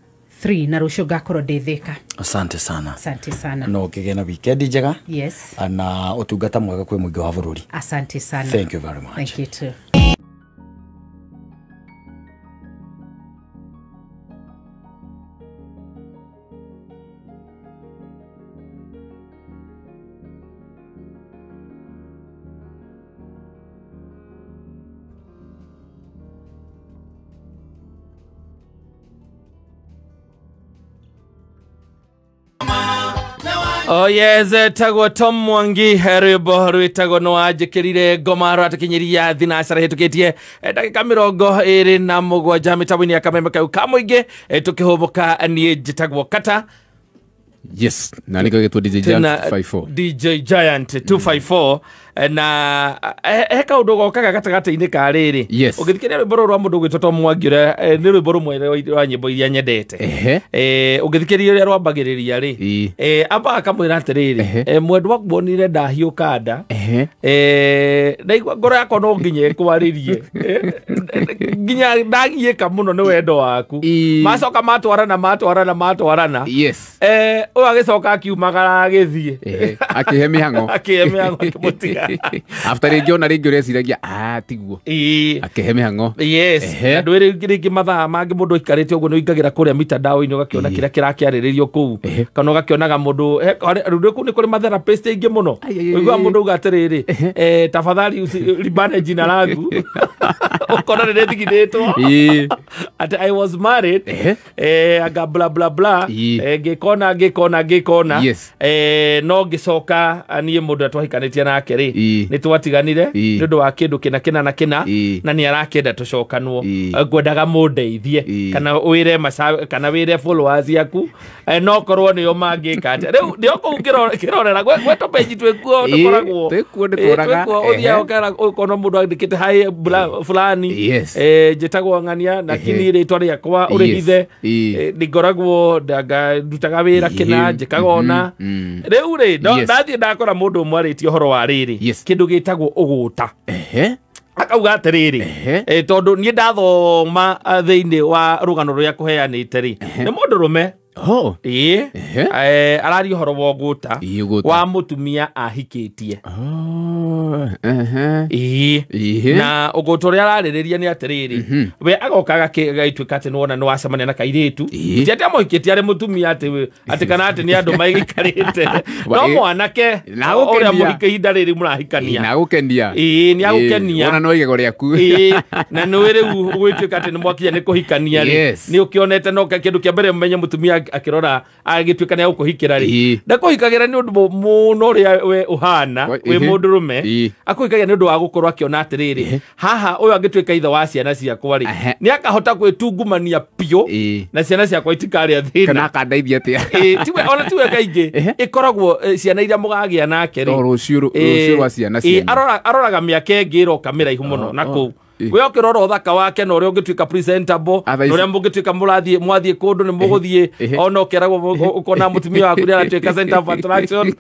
na rũciũ ngakorwo ndĩ Thĩka. Asante sana. Asante sana. No ũkĩgĩe na weekend njega. Yes. Na ũtungata mwega kwĩ mũingĩ wa bũrũri. Asante sana. Thank you very much. Thank you too. Oh yes, tagwo Tom Mwangi rwĩmbo rwĩtagwo no wanjĩkĩrire ngoma rwatũkinyiria thinacara hĩtũkĩtie ndagĩka 27 mĩtambo-inĩ ya kameme kau ka mũingĩ tũkĩhũmũka. Niĩ njĩtagwo Kata. Yes, na niko gĩtwo DJ Giant 254. DJ Giant 254 na he kaũndũ gokaga gatagatĩ-inĩ ka rĩrĩ. Ũngĩthikĩrĩria rwĩmbo rũrũ rwa mũndũ ũgwĩtwo Tom Mwangi ũrĩa nĩ rwĩmbo rũmwe rwa nyĩmbo iria nyendete. Ũngĩthikĩrĩria ũrĩa rwambagĩrĩria rĩ, amba akamwĩra atĩrĩrĩ, mwendwa nguonire ndahiũka nda, ndaigua ngoro yakwa no nginya ĩkwarĩrie, nginya ndagiĩka mũno nĩ wendo waku. Macoka matwarana matwarana matwarana. Yes. Ũyũ agĩcoka akiumagara agĩthiĩ. Akĩhe mĩhang'o. Akĩhe mĩhang'o akĩmũtiga. After rĩngĩ ona rĩngĩ ũreciragia tiguo. Akĩhe mĩhang'o. Yes. Andũ rĩngĩ mathaa mangĩ mũndũ aikarĩte ũguo nĩ ũingagĩra kũrĩa mitandao-inĩ ũgakĩona kĩrĩa kĩrakĩarĩrĩrio kũu. Kana ũgakĩonaga mũndũ rĩu kũu nĩ kũrĩ matherapist aingĩ mũno. Ũiguaga mũndũ auga atĩrĩrĩ, tafadhali libane jina langu. Ũkona nĩ rĩthigithĩtwo. Atĩ I was married. Aga bla bla bla. Ngĩkona ngĩkona ngĩkona. No ngĩcoka niĩ mũndũ twahikanĩtie nake rĩ nĩ twatiganire nĩ ũndũ wa kĩndũ kĩna kĩna na kĩna na nĩ arakĩenda tũcokanwo ngwendaga mũndeithie kana wĩre kana wĩre followers yaku no korwo nĩo mangĩka atĩa rĩu nĩo kũu kĩrorera gwetwo page twĩkuo tũkoragwo twĩkuo ũthiaga ũkona mũndũ andĩkĩte hi fulani njĩtagwo ng'ania na kini rĩtwa rĩakwa ũrĩhithe ngoragwo ndutaga wĩra kĩna njĩkaga ona rĩu rĩ ndathiĩ ndakora mũndũ ũmwe arĩtie ũhoro wa rĩrĩ kĩndũ gĩtagwo ũgũta. Akauga atĩrĩrĩ tondũ niĩ ndathoma thĩinĩ wa rũgano rũrĩa kũheanĩte rĩ nĩ mũndũrũme araria ũhoro wa ũgũta wa mũtumia ahikĩtie. Na ũgũta ũrĩa ararĩrĩria nĩ atĩrĩrĩ we agoka agagĩtuĩka atĩ nĩwona nĩwacemania na kairĩtu ti atĩ amũhikĩtie arĩ mũtumia atĩ kana atĩ nĩ andũ maigĩkarĩte no mwanake ũrĩa mũhike ihinda rĩrĩ mũrahikania nĩ agũkenia wona no igego rĩaku na nĩũĩ rĩu gũgĩtuĩka atĩ nĩ mwakinya nĩ kũhikania rĩ nĩ ũkĩonete no kĩndũ kĩa mbere mũmenye mũtumia akĩrora agĩtuĩka nĩ agũkũhikĩra rĩ ndakũhikagĩra nĩ ũndũ mũno ũrĩa we ũhana wĩ mũndũrũme akũhikagia nĩ ũndũ wa gũkorwo akĩona atĩrĩrĩ haha ũyũ angĩtuĩka ithe wa ciana ciakwa rĩ nĩ akahota gwĩtungumania biũ na ciana ciakwa itikarĩa thĩna kana akandeithia atĩa ona tiwe kaingĩ ĩkoragwo ciana iria mũgagĩa nake rĩ rũciũ rwa ciana cianyu aroraga mĩaka ĩngĩ ĩroka mĩraihu mũno na kũu we ũkĩrora ũthaka wake na ũrĩa ũngĩtuĩka presentable na ũrĩa mũngĩtuĩka mũrathiĩ mwathiĩ kũndũ nĩ mũgũthiĩ ona ũkeragwo ũkona mũtumia waku nĩ aratuĩka center of attraction.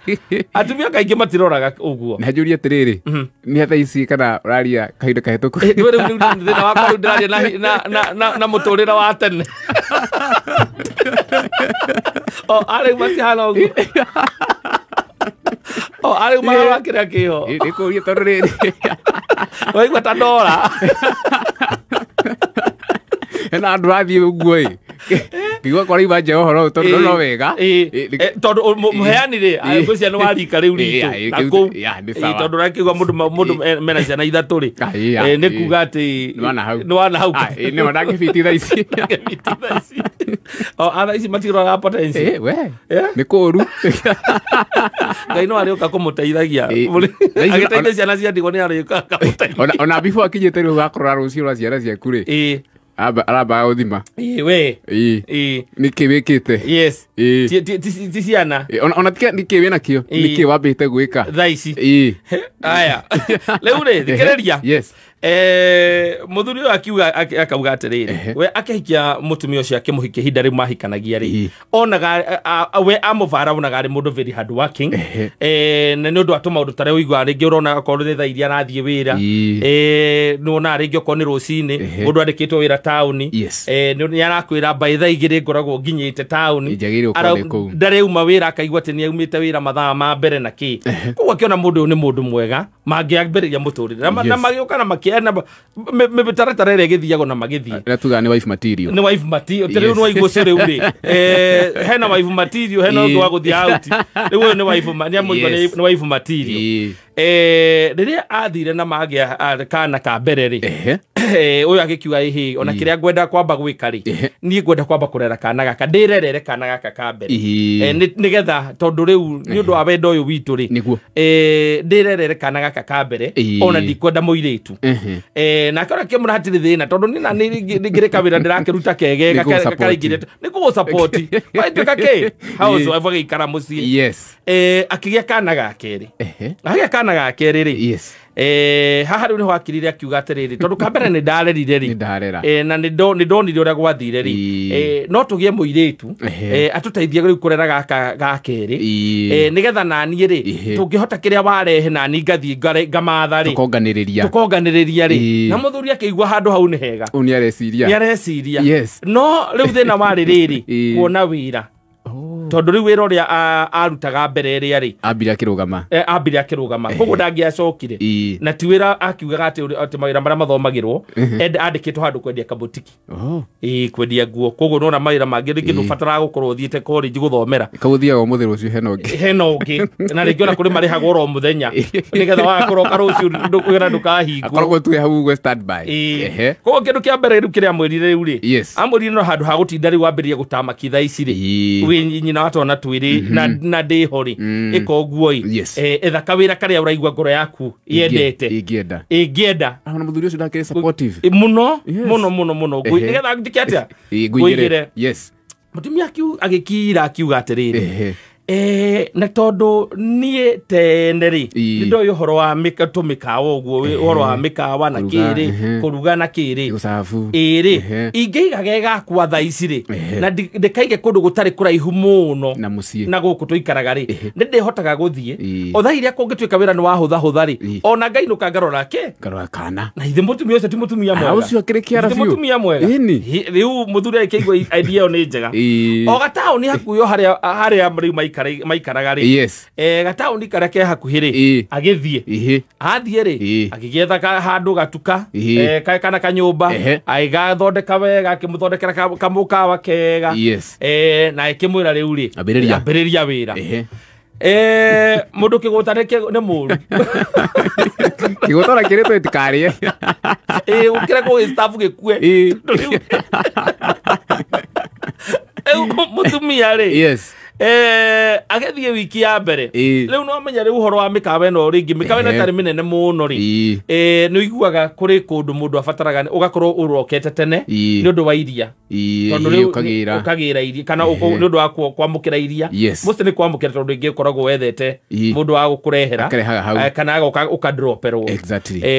Atumia kaingĩ matiroraga ũguo. Na njũrie atĩrĩrĩ nĩ thaa ici kana ũraria kahinda kahĩtũku? Rĩu thĩna wakwa rĩu ndĩraria na mũtũrĩre wa tene. O arĩu matihana ũguo. O arĩu marora kĩrĩa kĩho. Nĩkũria tondũ rĩrĩ waigua ta ndora hena andũ rathiĩ ũguo ĩ ngĩigua kwaraima nja ũhoro ũyũ tondũ no wega tondũ mũheani rĩ ngwĩciria nĩ warika rĩu ritũ na kũu tondũ ũrakĩigua mũndũ mena ciana ithatũ rĩ nĩ kuga atĩ nĩ wana hau nĩma ndangĩbiti thaa ici thaa ici matiroraga potential nĩ kũũru Ngai no arĩũka kũmũteithagia agĩteithia ciana cia ndigwa nĩ arĩũka akamũteithia ona before akinyĩte rĩu gakũrora rũciũ rwa ciana ciaku rĩ arabaga gũthima we nĩkĩ wĩkĩte yes ti ciana ona tiga nĩkĩ wĩnakĩo nĩkĩ wambĩte gwĩka thaa ici aya rĩu rĩ thikĩrĩria yes mũthuri ũyũ akiuga akauga atĩrĩrĩ we akĩhikia mũtumia ũcio akĩmũhikia ihinda rĩu mahikanagia rĩ onaga we amũbara onaga arĩ mũndũ very hard working na nĩ ũndũ wa tũmaũndũ ta rĩa ũiguaga rĩngĩ ũrona okorwo nĩ thaa iria arathiĩ wĩra nĩ wonaga rĩngĩ okorwo nĩ rũcinĩ mũndũ andĩkĩtwo wĩra taũni nĩ arakwĩra by thaa igĩrĩ ngoragwo nginyĩte taũni ndarĩuma wĩra akaigua atĩ nĩ aumĩte wĩra mathaa ma mbere na kĩ koguo akĩona mũndũ ũyũ nĩ mũndũ mwega mangĩambĩrĩria mũtũrĩre na magĩũka na makĩana mĩtaratara ĩrĩa ĩgĩthiagwo na magĩthiĩ ĩrĩa tugaga nĩ wife material nĩ wife material rĩu nĩ waigua ũcio rĩu rĩ hena wife material hena ũngĩ wa gũthiĩ out rĩu ũyũ nĩ wife nĩ amũigua nĩ wife material rĩrĩa athire na magĩa kana ka mbere rĩ ũyũ agĩkiuga ĩhĩ ona kĩrĩa ngwenda kwamba gwĩka rĩ niĩ ngwenda kwamba kũrera kana gaka ndĩrerere kana gaka ka mbere nĩgetha tondũ rĩu nĩ ũndũ wa wendo ũyũ witũ rĩ ndĩrerere kana gaka ka mbere ona ndikwenda mũirĩtu nake ona kĩmũra hatirĩ thĩna tondũ niĩ na nĩ kawĩra ndĩrakĩruta kegega karaingĩrĩte nĩ kũgũsapoti waituĩka kĩ housewife agĩikara mũciĩ akĩgĩa kana ga kerĩ agĩa kana ga kerĩ rĩ haha rĩu nĩho akirire akiuga atĩrĩrĩ tondũ ka mbere nĩ ndarerire rĩ na nĩ ndonire ũrĩa gwathire rĩ no tũgĩe mũirĩtu atũteithie rĩu kũrera gaka ga kerĩ nĩgetha naniĩ rĩ tũngĩhota kĩrĩa warehe nani ngathiĩ ngamatha rĩ tũkonganĩrĩria rĩ na mũthuri akĩigua handũ hau nĩ hega nĩ areciria no rĩu thĩna warĩ rĩrĩ kuona wĩra Tondũ rĩu wĩra ũrĩa arutaga mbere ĩrĩa rĩ ambire akĩrũgama. Ambire akĩrũgama koguo ndangĩacokire na ti wĩra akiugaga atĩ mawĩra marĩa mathomagĩrwo andĩkĩtwo handũ kwendia kabutiki. Kwendia nguo koguo nona mawĩra mangĩ rĩngĩ ndũbataraga gũkorwo ũthiĩte college gũthomera. Kaũthiaga ũmũthĩ rũciũ hena ũngĩ. Hena ũngĩ na rĩngĩ ona kũrĩ marĩhagwo oro mũthenya nĩgetha wagakũroka rũciũ wĩra ndũkahingwo. Akoragwo tu hau ũguo standby. Koguo kĩndũ kĩa mbere rĩu kĩrĩa amwĩrire rĩu rĩ amwĩrire no handũ ha gũtinda rĩu wambĩrĩrie gũtama thaa ici rĩ wĩ nyina wa twana twĩrĩ na ndĩho rĩ ĩka ũguo ĩ etha kawĩra karĩa ũraigua ngoro yaku yendete ĩngĩenda. Ona mũthuri ũcio ndakĩrĩ supportive mũno mũno mũno mũno nĩgetha njĩke atĩa ngũigĩre. Yes. Mũtumia agĩkira akiuga atĩrĩrĩ na tondũ niĩ tene rĩ nĩ ndoĩ ũhoro wa tũmĩkawa ũguo ũhoro wa mĩkawa na kĩrĩ kũruga na kĩrĩ ĩrĩ ingĩiga ge gakwa thaa ici rĩ na ndĩkaige kũndũ gũtarĩ kũraihu mũno na mũciĩ na gũkũ tũikaraga rĩ nĩ ndĩhotaga gũthiĩ o thaa iria kũngĩtuĩka wĩra nĩ wahũthahũtha rĩ ona ngainũka ngarora kĩ ngarora kana na ithe mũtumia ũcio ti mũtumia mwega ũcio akĩrĩ kĩara biũ mũtumia mwega rĩu mũthuri akĩigua idea ĩyo nĩ njega o gataũni hakuhĩ o harĩa rĩu maikaraga rĩ gataũni karĩa ke hakuhĩ rĩ agĩthiĩ athiĩ rĩ agĩgĩetha handũ gatuka kana kanyũmba agĩgathondeka wega akĩmũthondekera kamũkawa kega na akĩmwĩra rĩu rĩ ambĩrĩria wĩra. Mũndũ kĩgũta nĩ mũru kĩgũta ona kĩrĩtwo ĩtikarĩe ũkĩre kũ staff gĩkue mũtumia rĩ agĩthiĩ wiki ya mbere rĩu no menya rĩu ũhoro wa mĩkawa ĩno rĩngĩ mĩkawa ĩno ĩtarĩ mĩnene mũno rĩ nĩ ũiguaga kũrĩ kũndũ mũndũ abataraga ũgakorwo ũrokete tene nĩ ũndũ wa iria tondũ rĩu ũkagĩra iria kana nĩ ũndũ wa kwamũkĩra iria mostly nĩ kwamũkĩra tondũ rĩngĩ ũkoragwo wethete mũndũ wa gũkũrehera kana agoka ũkadroperwo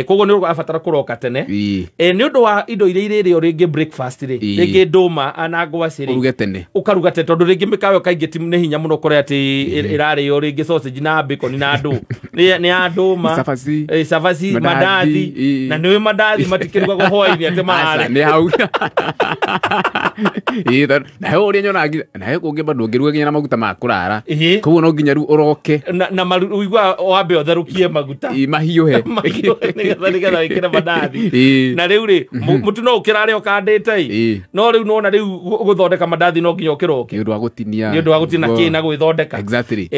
koguo nĩ ũrabatara kũroka tene nĩ ũndũ wa indo iria irĩrĩo rĩngĩ breakfast rĩ rĩngĩ ndũma na ngwacĩ rĩ ũruge tene ũkaruga tene tondũ rĩngĩ mĩkawa ĩyo kaingĩ nĩ hinya mũno kũrĩa atĩ ĩrarĩo rĩngĩ sausage na bacon na andũ nĩ ya ndũma cabaci mandathi na nĩũĩ mandathi matikĩrugagwo hwaĩ-inĩ atĩ marare nĩ hau na he ũrĩa nyonaga na he kũngĩ bado ũngĩruga nginya na maguta ma kũrara koguo no nginya rĩu ũroke na ũigua wambe ũtherũkie maguta mahiũhe nĩgetha wĩkĩre mandathi na rĩu rĩ mũtu no ũkĩrare ũkandĩte ĩ no rĩu nona rĩu gũthondeka mandathi no nginya ũkĩroke nĩ ũndũ wa gũtinia nĩ ũndũ wa gũtinia kĩ na gwĩthondeka exactly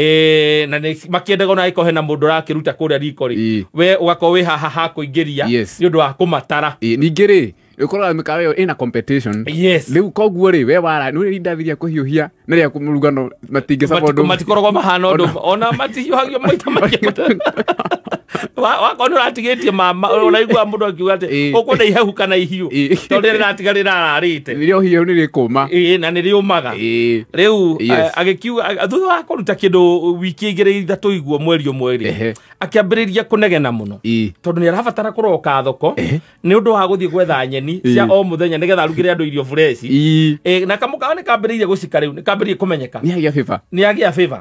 na makĩendaga ona angĩkorwo hena mũndũ ũrakĩruta kũrĩa riko rĩ we ũgakorwo wĩ haha ha kũingĩria nĩ ũndũ wa kũmatara. Ningĩ rĩ ũkoraga mĩkawa ĩyo ĩna competition rĩu koguo rĩ we wara nĩ indathiria kũhiũhia na rĩa kũmũrugano matingĩ matikoragwo mahana ũndũ ona matihiũhagio maita maingĩ wakorwo nĩ ũratigĩtie mama ũraigua mũndũ akiuga atĩ ũkwenda ihehu kana ihiũ tondũ rĩrĩa rĩratiga rĩrararĩte rĩrĩa hiũ nĩ rĩkũma na nĩ rĩũmaga rĩu agĩkiuga thutha wa kũruta kĩndũ wiki igĩrĩ ithatũ iguo mweri ũmwe rĩ akĩambĩrĩria kũnegena mũno tondũ nĩ arabatara kũroka thoko nĩ ũndũ wa gũthiĩ gwetha nyeni cia o mũthenya nĩgetha arugĩre andũ irio fresh na kamũkawa nĩ kambĩrĩirie gũcika rĩu nĩ kambĩrĩirie kũmenyeka nĩ agĩa favor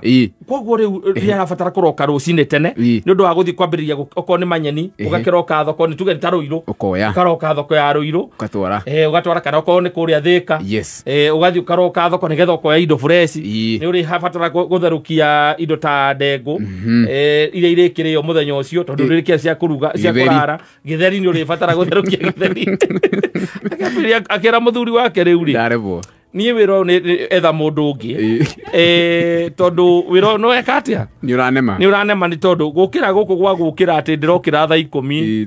koguo rĩu nĩ arabatara kũroka rũcinĩ tene nĩ ũndũ wa gũthiĩ kwambĩrĩria okorwo nĩ manyeni ũgakĩroka thoko nĩ tuge nĩ ta Rũirũ ũkaroka thoko ya Rũirũ ũgatwara ũgatwara kana okorwo nĩ kũrĩa Thĩka ũgathiĩ ũkaroka thoko nĩgetha ũkoya indo fresh nĩ ũrĩbatara gũtherũkia indo ta ndengũ iria irĩkĩrĩo mũthenya ũcio tondũ ndũrĩkĩa cia kũruga cia kũrara gĩtheri nĩ ũrĩbatara gũtherũkia gĩtheri akĩra mũthuri wake rĩu rĩ niĩ wĩra ũyũ nĩ etha mũndũ ũngĩ tondũ wĩra ũyũ no eka atĩa nĩ ũranema nĩ tondũ gũkĩra gũkũ gwa gũkĩra atĩ ndĩrokĩra thaa ikũmi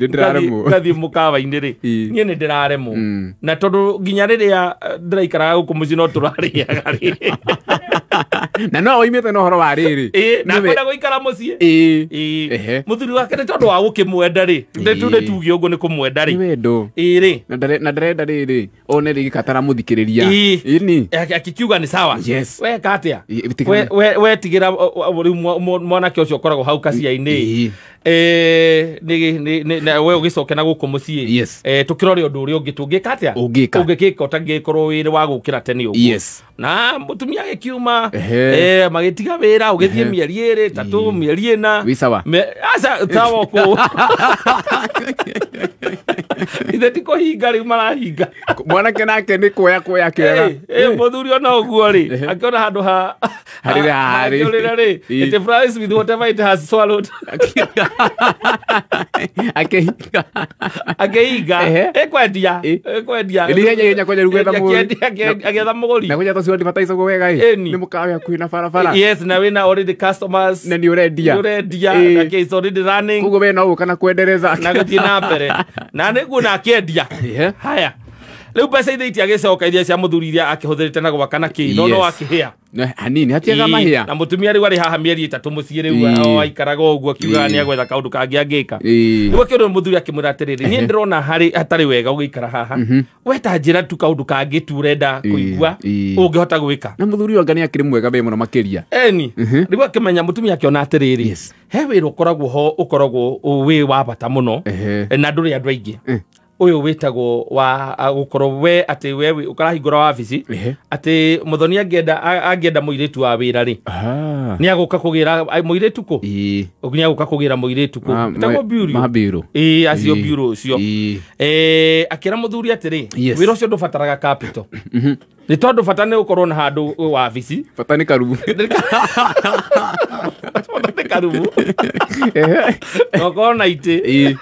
ngathiĩ mũkawa-inĩ rĩ niĩ nĩ ndĩraremwo na tondũ nginya rĩrĩa ndĩraikaraga gũkũ mũciĩ no tũrarĩaga rĩ na no oimĩte na ũhoro wa rĩrĩ na kwenda gũikara mũciĩ mũthuri wake nĩ tondũ wa gũkĩmwenda rĩ nĩ tuge ũguo nĩ kũmwenda rĩ rĩ na ndarenda rĩrĩ one rĩngĩ kataramũthikĩrĩria akikiuga nĩ sawa weka atĩa we tigĩra rĩu mwanake ũcio ũkoragwo hau kacia-inĩ Nĩ we ũgĩcoke na gũkũ mũciĩ. Yes. Tũkĩrore ũndũ ũrĩa ũngĩ tũngĩka atĩa? Ũngĩka. Ũngĩkĩka ũtangĩkorwo wĩrĩ wa gũkĩra tene ũguo. Yes. Na mũtumia agĩkiuma Ehe. magĩtiga wĩra ũgĩthiĩ mĩeri ĩrĩ ĩtatũ mĩeri ĩna. Wĩ sawa? Aca tawa kũ. Ithe ti kũhinga rĩu marahinga. Mwanake nake nĩ kuoya kuoya kĩoyaga. Mũthuri ona ũguo rĩ akĩona handũ ha Harĩ harĩ. akĩũrĩra rĩ it flies with whatever it has swallowed. Akĩhinga. Akĩhinga. Ehe. Ekwendia. Ekwendia. Ĩni ihenya ihenya kwanja rĩu gwetha mũgũri. Agĩetha mũgũri. Na kwanja tũcio advertise ũguo wega ĩ. Ĩni. Nĩ mũkawa hakuhĩ na barabara. Yes, na wĩna already customers. Na nĩ ũrendia. Nĩ ũrendia. Ĩ. Na it's already running. Koguo we no ũka na kwendereza. Na gũthiĩ na mbere. Na nĩguo na akĩendia. Ehe. Haya. Rĩu mbeca iria itiagĩcoka iria cia mũthuri iria akĩhũthĩrĩte na gwaka na kĩ no no Yes. akĩhĩa. Hanini hatiaga mahĩa. Na mũtumia rĩu arĩ haha mĩeri ĩtatũ mũciĩ rĩu o aikaraga ũguo akiugaga nĩ agwetha kaũndũ kangĩ angĩka. Rĩu akĩona mũthuri akĩmwĩra atĩrĩrĩ niĩ ndĩrona harĩ hatarĩ wega ũgĩikara haha. We ta njĩra tu kaũndũ kangĩ tu ũrenda kũigua ũngĩhota gwĩka. Na mũthuri ũyũ anga nĩ akĩrĩ mwega be mũno makĩria. Eni rĩu akĩmenya mũtumia akĩona atĩrĩrĩ Yes. he wĩra ũkoragwo ho ũkoragwo wĩ wa bata mũno na ndũrĩ andũ aingĩ. Ũyũ wĩtagwo wa gũkorwo we atĩ we ũkarahingũra wabici atĩ mũthoni angĩenda mũirĩtu wa wĩra rĩ nĩ agũka kũgĩra mũirĩtu kũ nĩ agũka kũgĩra mũirĩtu kũ ĩtagwo bureau Ma bureau. Ĩĩ acio bureau ũcio. Akĩra mũthuri atĩrĩ wĩra ũcio ndũbataraga capital. Nĩ tondũ bata nĩ ũkorwo na handũ wabici. Bata nĩ karubu. Bata nĩ karubu. Na ũkorwo na itĩ.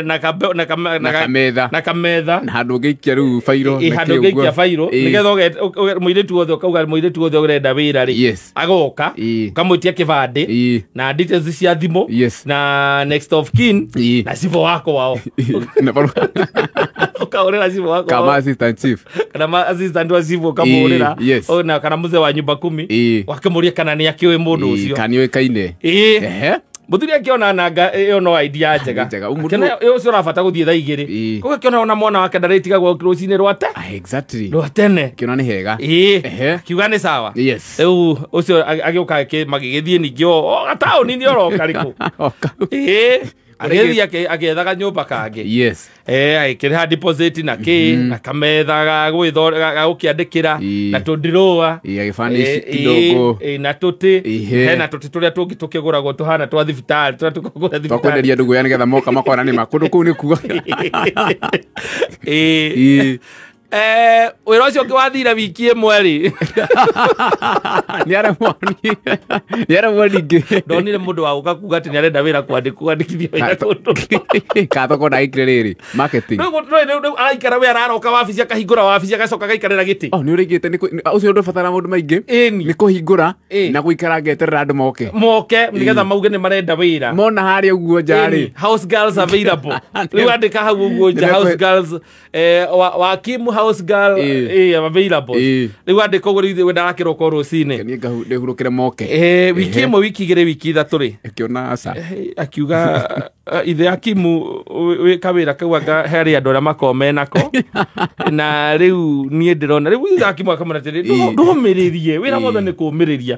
Na kametha. Na kametha. Na handũ ũngĩikia rĩu bairo. Handũ ũngĩikia bairo. Nĩgetha mũirĩtu wothe ũkauga mũirĩtu wothe ũrenda wĩra rĩ. Agoka. Ũkamwĩtia kĩbandĩ. Na details cia thimũ. Na next of kin. Na cibũ wako wao. Ũkahũrĩra cibũ wako wao. Kama assistant chief. Kana ma assistant wa cibũ ũkamũhũrĩra. Na kana mzee wa nyumba kumi. Wakĩmũria kana nĩ akĩũĩ mũndũ ũcio. Kana nĩoĩkaine. Mũthuri akĩona nanga ĩyo no idea njega. Akĩona ũcio ũrabata gũthiĩ thaa igĩrĩ. Koguo akĩona ona mwana wake ndarĩtigagwo rũcinĩ rwa te. Exactly. Rwa tene. Akĩona nĩ hega. Akiuga nĩ sawa. Yes. Rĩu ũcio agĩũka magĩgĩthiĩ ningĩ o gataũni-inĩ oroka rĩkũ. Agĩthiĩ agĩethaga nyũmba kangĩ. Yes. Agĩkĩrĩha deposit na kĩ na kametha ga gũkĩandĩkĩra na tũndirũa. Agĩbanish kidogo. Na tũtĩ. Hena tũtĩ tũrĩa tũngĩ tũkĩgũragwo tũhana twa thibitarĩ tũrĩa tũkũgũra thibitarĩ. Twakwenderia ndũgũ ya nĩgetha moka makona nĩ ma kũndũ kũu nĩ kuo. Wĩra ũcio ũngĩ wathire wiki ĩmwe rĩ. Nĩ aremwo ningĩ. Ndonire mũndũ wa gũka kuga atĩ nĩ arenda wĩra kwandĩkithia wĩra kũndũ. Kathoko ndagĩkire rĩrĩ marketing. Rĩu araikara we araroka wabici akahingũra wabici agacoka agaikarĩra gĩtĩ. Oh nĩ ũrĩkĩte ũcio ndũbatara maũndũ maingĩ. Nĩ kũhingũra na gũikara ngeterera andũ moke. Moke nĩgetha mauge nĩ marenda wĩra. Mona harĩa ũguo nja rĩ. House girls available. Rĩu andĩka hau ũguo nja house girls wakimu house girl available. Rĩu andĩka ũguo rĩu ndarakĩroka rũcinĩ. Niĩ ndĩhurũkĩre moke. Wiki ĩmwe wiki igĩrĩ wiki ithatũ rĩ. Akĩona aca. Akiuga ithe Akimu kawĩra kau anga harĩ andũ arĩa makoragwo menako. Na rĩu niĩ ndĩrona rĩu ithe Akimu akamwĩra atĩrĩ ndũmĩrĩrie wĩra wothe nĩ kũũmĩrĩria.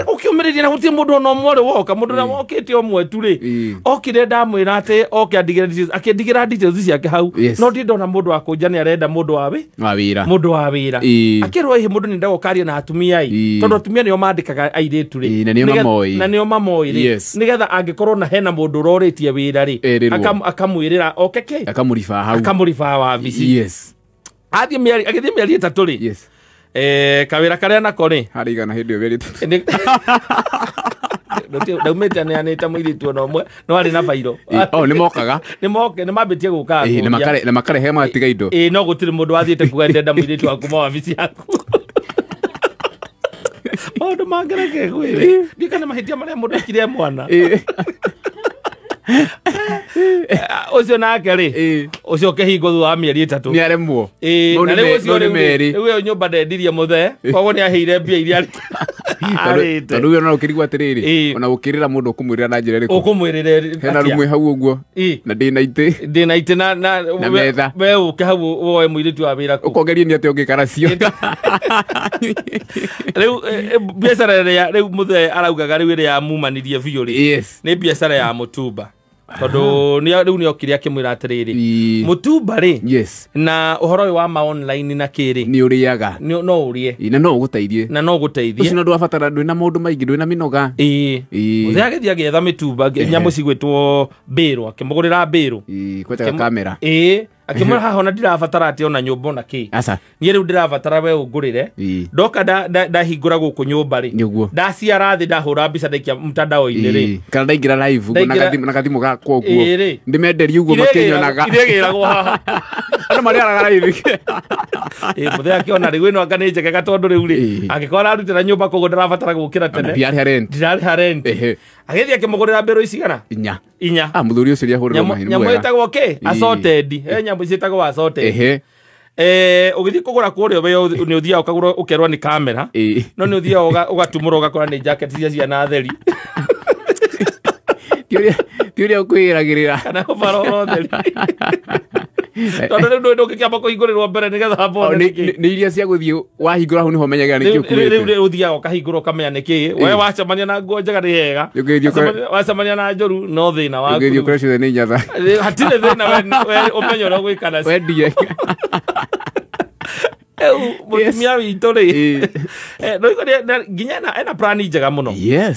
Ũkĩũmĩrĩria na gũtirĩ mũndũ ona ũmwe ũrĩ woka mũndũ ũrĩa wokĩte ũmwe tu rĩ okire ndamwĩra atĩ oke andigĩre details akĩndigĩra details ciake hau no ndirĩ ndona mũndũ wa kũnja nĩ arenda mũndũ wa wĩra. Mũndũ wa wĩra. Akĩrwo ĩhĩ mũndũ nĩ endaga ũkaria na atumia ĩ tondũ atumia nĩo mandĩkaga airĩtu rĩ. Na nĩo mamoĩ. Na nĩo mamoĩ rĩ. Nĩgetha angĩkorwo na hena mũndũ ũrorĩtie wĩra rĩ akamwĩrĩra oke kĩ akamũribaa hau. Akamũribaa wabici. Yes. Athiĩ mĩeri agĩthiĩ mĩeri ĩtatũ rĩ. Yes. Kawĩra karĩa nako rĩ. Harĩ igana hĩndĩ ĩyo mĩeri ĩtatũ. Ndaumĩte neanĩte mũirĩtu ona ũmwe no arĩ na bairo. Oh nĩ mokaga. Nĩ moke nĩ mambĩtie gũka. Na makarehe magatiga indo. No gũtirĩ mũndũ wathiĩte kuga ndenda mũirĩtu wa kuma wabici yaku. Maũndũ mangĩreke ngwĩre. Ndiũĩ kana mahĩtia marĩa mũndũ ekire e mwana. Ũcio nake rĩ ũcio ũkĩhingwo thutha wa mĩeri ĩtatũ. Nĩ aremwo. Na rĩu ũcio rĩu ĩyo nyũmba ndendirie mũthee koguo nĩ aheire mbia iria Tondũ we ona ũkĩrigwo atĩrĩrĩ, ona ũkĩrĩra mũndũ ũkũmwĩrĩra na njĩra ĩrĩkũ? Ũkũmwĩrĩre hena rumwe hau ũguo na ndĩna itĩ, ndĩna itĩ na metha, we ũke hau woe mũirĩtu wa wĩra kũ ũkongerie nĩ atĩa ũngĩkara cio. Rĩu biacara ĩrĩa rĩu mũthee araugaga rĩu ĩrĩa yamumanirie biũ rĩ, nĩ biacara ya mũtumba, tondũ rĩu nĩ okire akĩmwĩra atĩrĩrĩ, mũtumba rĩ, na ũhoro ũyũ wa ma online na kĩrĩ nĩ ũrĩaga, no ũrĩe na no ũgũteithie, na no ũgũteithie ũcio ndũ wabatara, ndwĩna maũndũ maingĩ, ndwĩna mĩnoga. Mũthee agĩthiĩ agĩetha mĩtumba nyamũ cigwĩtwo mbĩrũ, akĩmũgũrĩra mbĩrũ kwetaga kamera, akĩmwĩra haha ona ndirabatara atĩ ona nyũmba ona kĩ, niĩ rĩu ndĩrabatara we ũngũrĩre, ndoka ndahingũra gũkũ nyũmba rĩ, ndaciara thĩ, ndahũra mbica ndaikia mtandao-inĩ rĩ, kana ndaingĩra live na gathimũ gakwa ũguo ndĩmenderie ũguo makĩnyonaga, irĩgĩragwo haha andũ marĩaraga live. Mũthee akĩona rĩu ĩno anga nĩ njegega, tondũ rĩu rĩ angĩkorwo ararutĩra nyũmba koguo ndarabatara gũkĩra tene, ndirarĩha rent. Agĩthiĩ akĩmũgũrĩra mbĩrũ icigana inya. Mũthuri ũcio nĩahũrĩrwo mahĩndĩ mwega. Nyamũ ĩtagwo kĩ? Assorted. Nyamũ ciĩtagwo assorted. Ũgĩthiĩ kũgũra kũrĩa we nĩ ũthiaga ũkagũra ũkerwo nĩ kamera, no nĩ ũthiaga ũgatumũra ũgakora nĩ jacket cia ciana theri. Ti ũrĩa ũkwĩragĩrĩra kana overall theri. Tondũ rĩu ndũngĩkĩamba kũhingũrĩrwo mbere nĩgetha mbone nĩkĩ. Nĩ iria cia gũthiĩ wahingũra hau nĩho ũmenyaga nĩkĩ ũkuĩte. Rĩu ũthiaga ũkahingũra ũkamenya nĩkĩ. We wacemania na nguo njega nĩ hega, wacemania na njũru no thĩna waku. Ũgĩthiĩ ũkore ciothe nĩ nyatha. Hatirĩ thĩna, we ũmenye ũrĩa ũgwĩka nacio. Wendie. Mũtumia witũ rĩ, nginya ena plani njega mũno,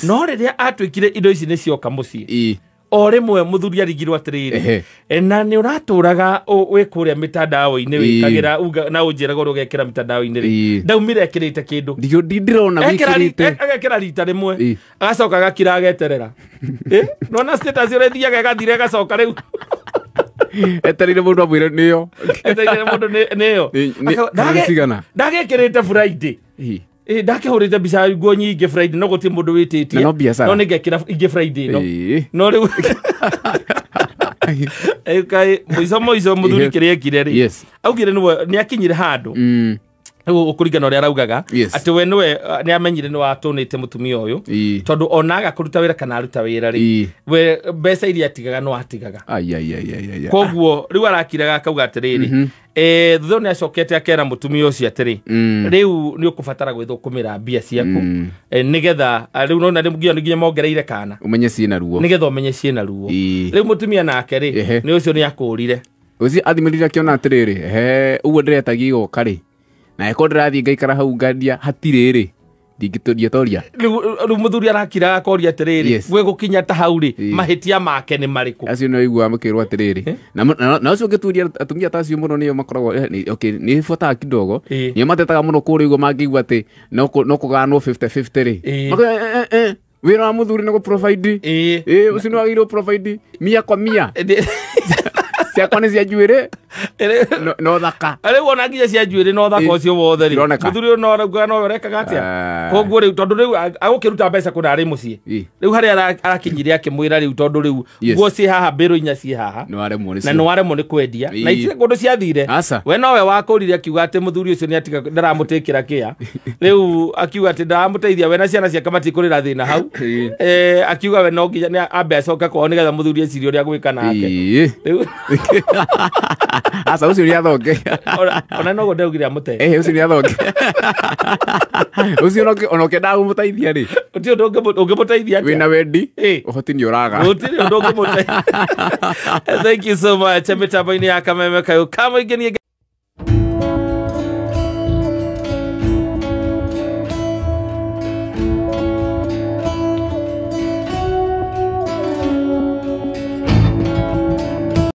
no rĩrĩa atuĩkire indo ici nĩ cioka mũciĩ, o rĩmwe mũthuri arigirwo atĩrĩrĩ, na nĩ ũratũraga wĩ kũrĩa mĩtandao-inĩ wĩkagĩra na ũnjĩraga ũrĩa ũgekĩra mĩtandao-inĩ rĩ, ndaumire ekĩrĩte kĩndũ ndĩrona wĩkĩrĩte, agekĩra rita rĩmwe agacoka agakira ageterera. Nona status ũrĩa ĩthiaga ĩgathira ĩgacoka rĩu etereire mũndũ amwĩre nĩyo, etereire mũndũ nĩyo. Ndagekĩrĩte Friday, ndakĩhũrĩte mbica nguo nyingĩ Friday, no gũtirĩ mũndũ wĩtĩtie, no nĩngekĩra ingĩ Friday ĩno, no rĩu mũico mũico mũthuri kĩrĩa ekire rĩ, augire nĩ akinyire handũ rĩu ũkũringana ũrĩa araugaga atĩ we nĩwe nĩ amenyire nĩ watũnĩte mũtumia ũyũ, tondũ ona aga kũruta wĩra kana aruta wĩra rĩ, we mbeca iria atigaga no atigaga. Koguo rĩu arakiraga akauga atĩrĩrĩ, thutha nĩ acokete akera mũtumia ũcio atĩrĩ, rĩu nĩ ũkũbatara gwĩthũkũmĩra mbia ciaku nĩgetha rĩu nona nginya mongereire kana ũmenye ciĩna ruo, nĩgetha ũmenye ciĩna ruo. Rĩu mũtumia nake rĩ, nĩ ũcio nĩ akũrire ũcio athimĩrire akĩona atĩrĩrĩ, ũguo ndĩretagia igoka rĩ, na eko ndĩrathiĩ ngaikara hau ngandia hatirĩ rĩ, ndingĩtoria. Rĩu mũthuri arakira akoria atĩrĩrĩ, gwe gũkinya ta hau rĩ, mahĩtia make nĩ marĩkũ? Acio nĩ ũiguaga makĩrwo atĩrĩrĩ, na ũcio ũngĩturia atumia ta acio mũno nĩo makoragwo nĩ buataga kidogo, nĩo matetaga mũno kũrĩa ũguo mangĩigua atĩ no kũganwo 50-50 rĩ, wĩra wa mũthuri nĩ gũ-provide, ũcio nĩ wagĩrĩirwo provide mia kwa mia, ciakwa nĩ cia njuĩrĩ no thaka. Rĩu ona nginya cia njuĩrĩ no thaka ũcio wothe rĩ, mũthuri ũyũ no araugaga no ũrekaga atĩa? Koguo rĩu tondũ rĩu agũkĩruta mbeca kũna arĩ mũciĩ, rĩu harĩa arakinyire akĩmwĩra rĩu tondũ rĩu nguo ciĩ haha, mbĩrũ inya ciĩ haha, na nĩ waremwo nĩ kwendia, na itirĩ kũndũ ciathire. We nowe wakũrire akiuga atĩ mũthuri ũcio nĩ atiga ndaramũtĩkĩra kĩa, rĩu akiuga atĩ ndaramũteithia we na ciana ciake matikũrĩra thĩna hau. Akiuga we no nginya nĩ ambe acoke kwao nĩgetha mũthuri ecirie ũrĩa agwĩka nake. Rĩu Asa ũcio nĩ athonge. Ona no gũndaugire amũte. Ũcio nĩ athonge. Ũcio ona ũkĩendaga kũmũteithia rĩ, gũtirĩ ũndũ ũngĩmũteithia atĩa? Wĩna wendi, ũhoti nĩ ũraga. Gũtirĩ ũndũ ũngĩmũteithia. Thank you so much. Mĩtambo-inĩ ya Kameme Kayũ kamũingĩ.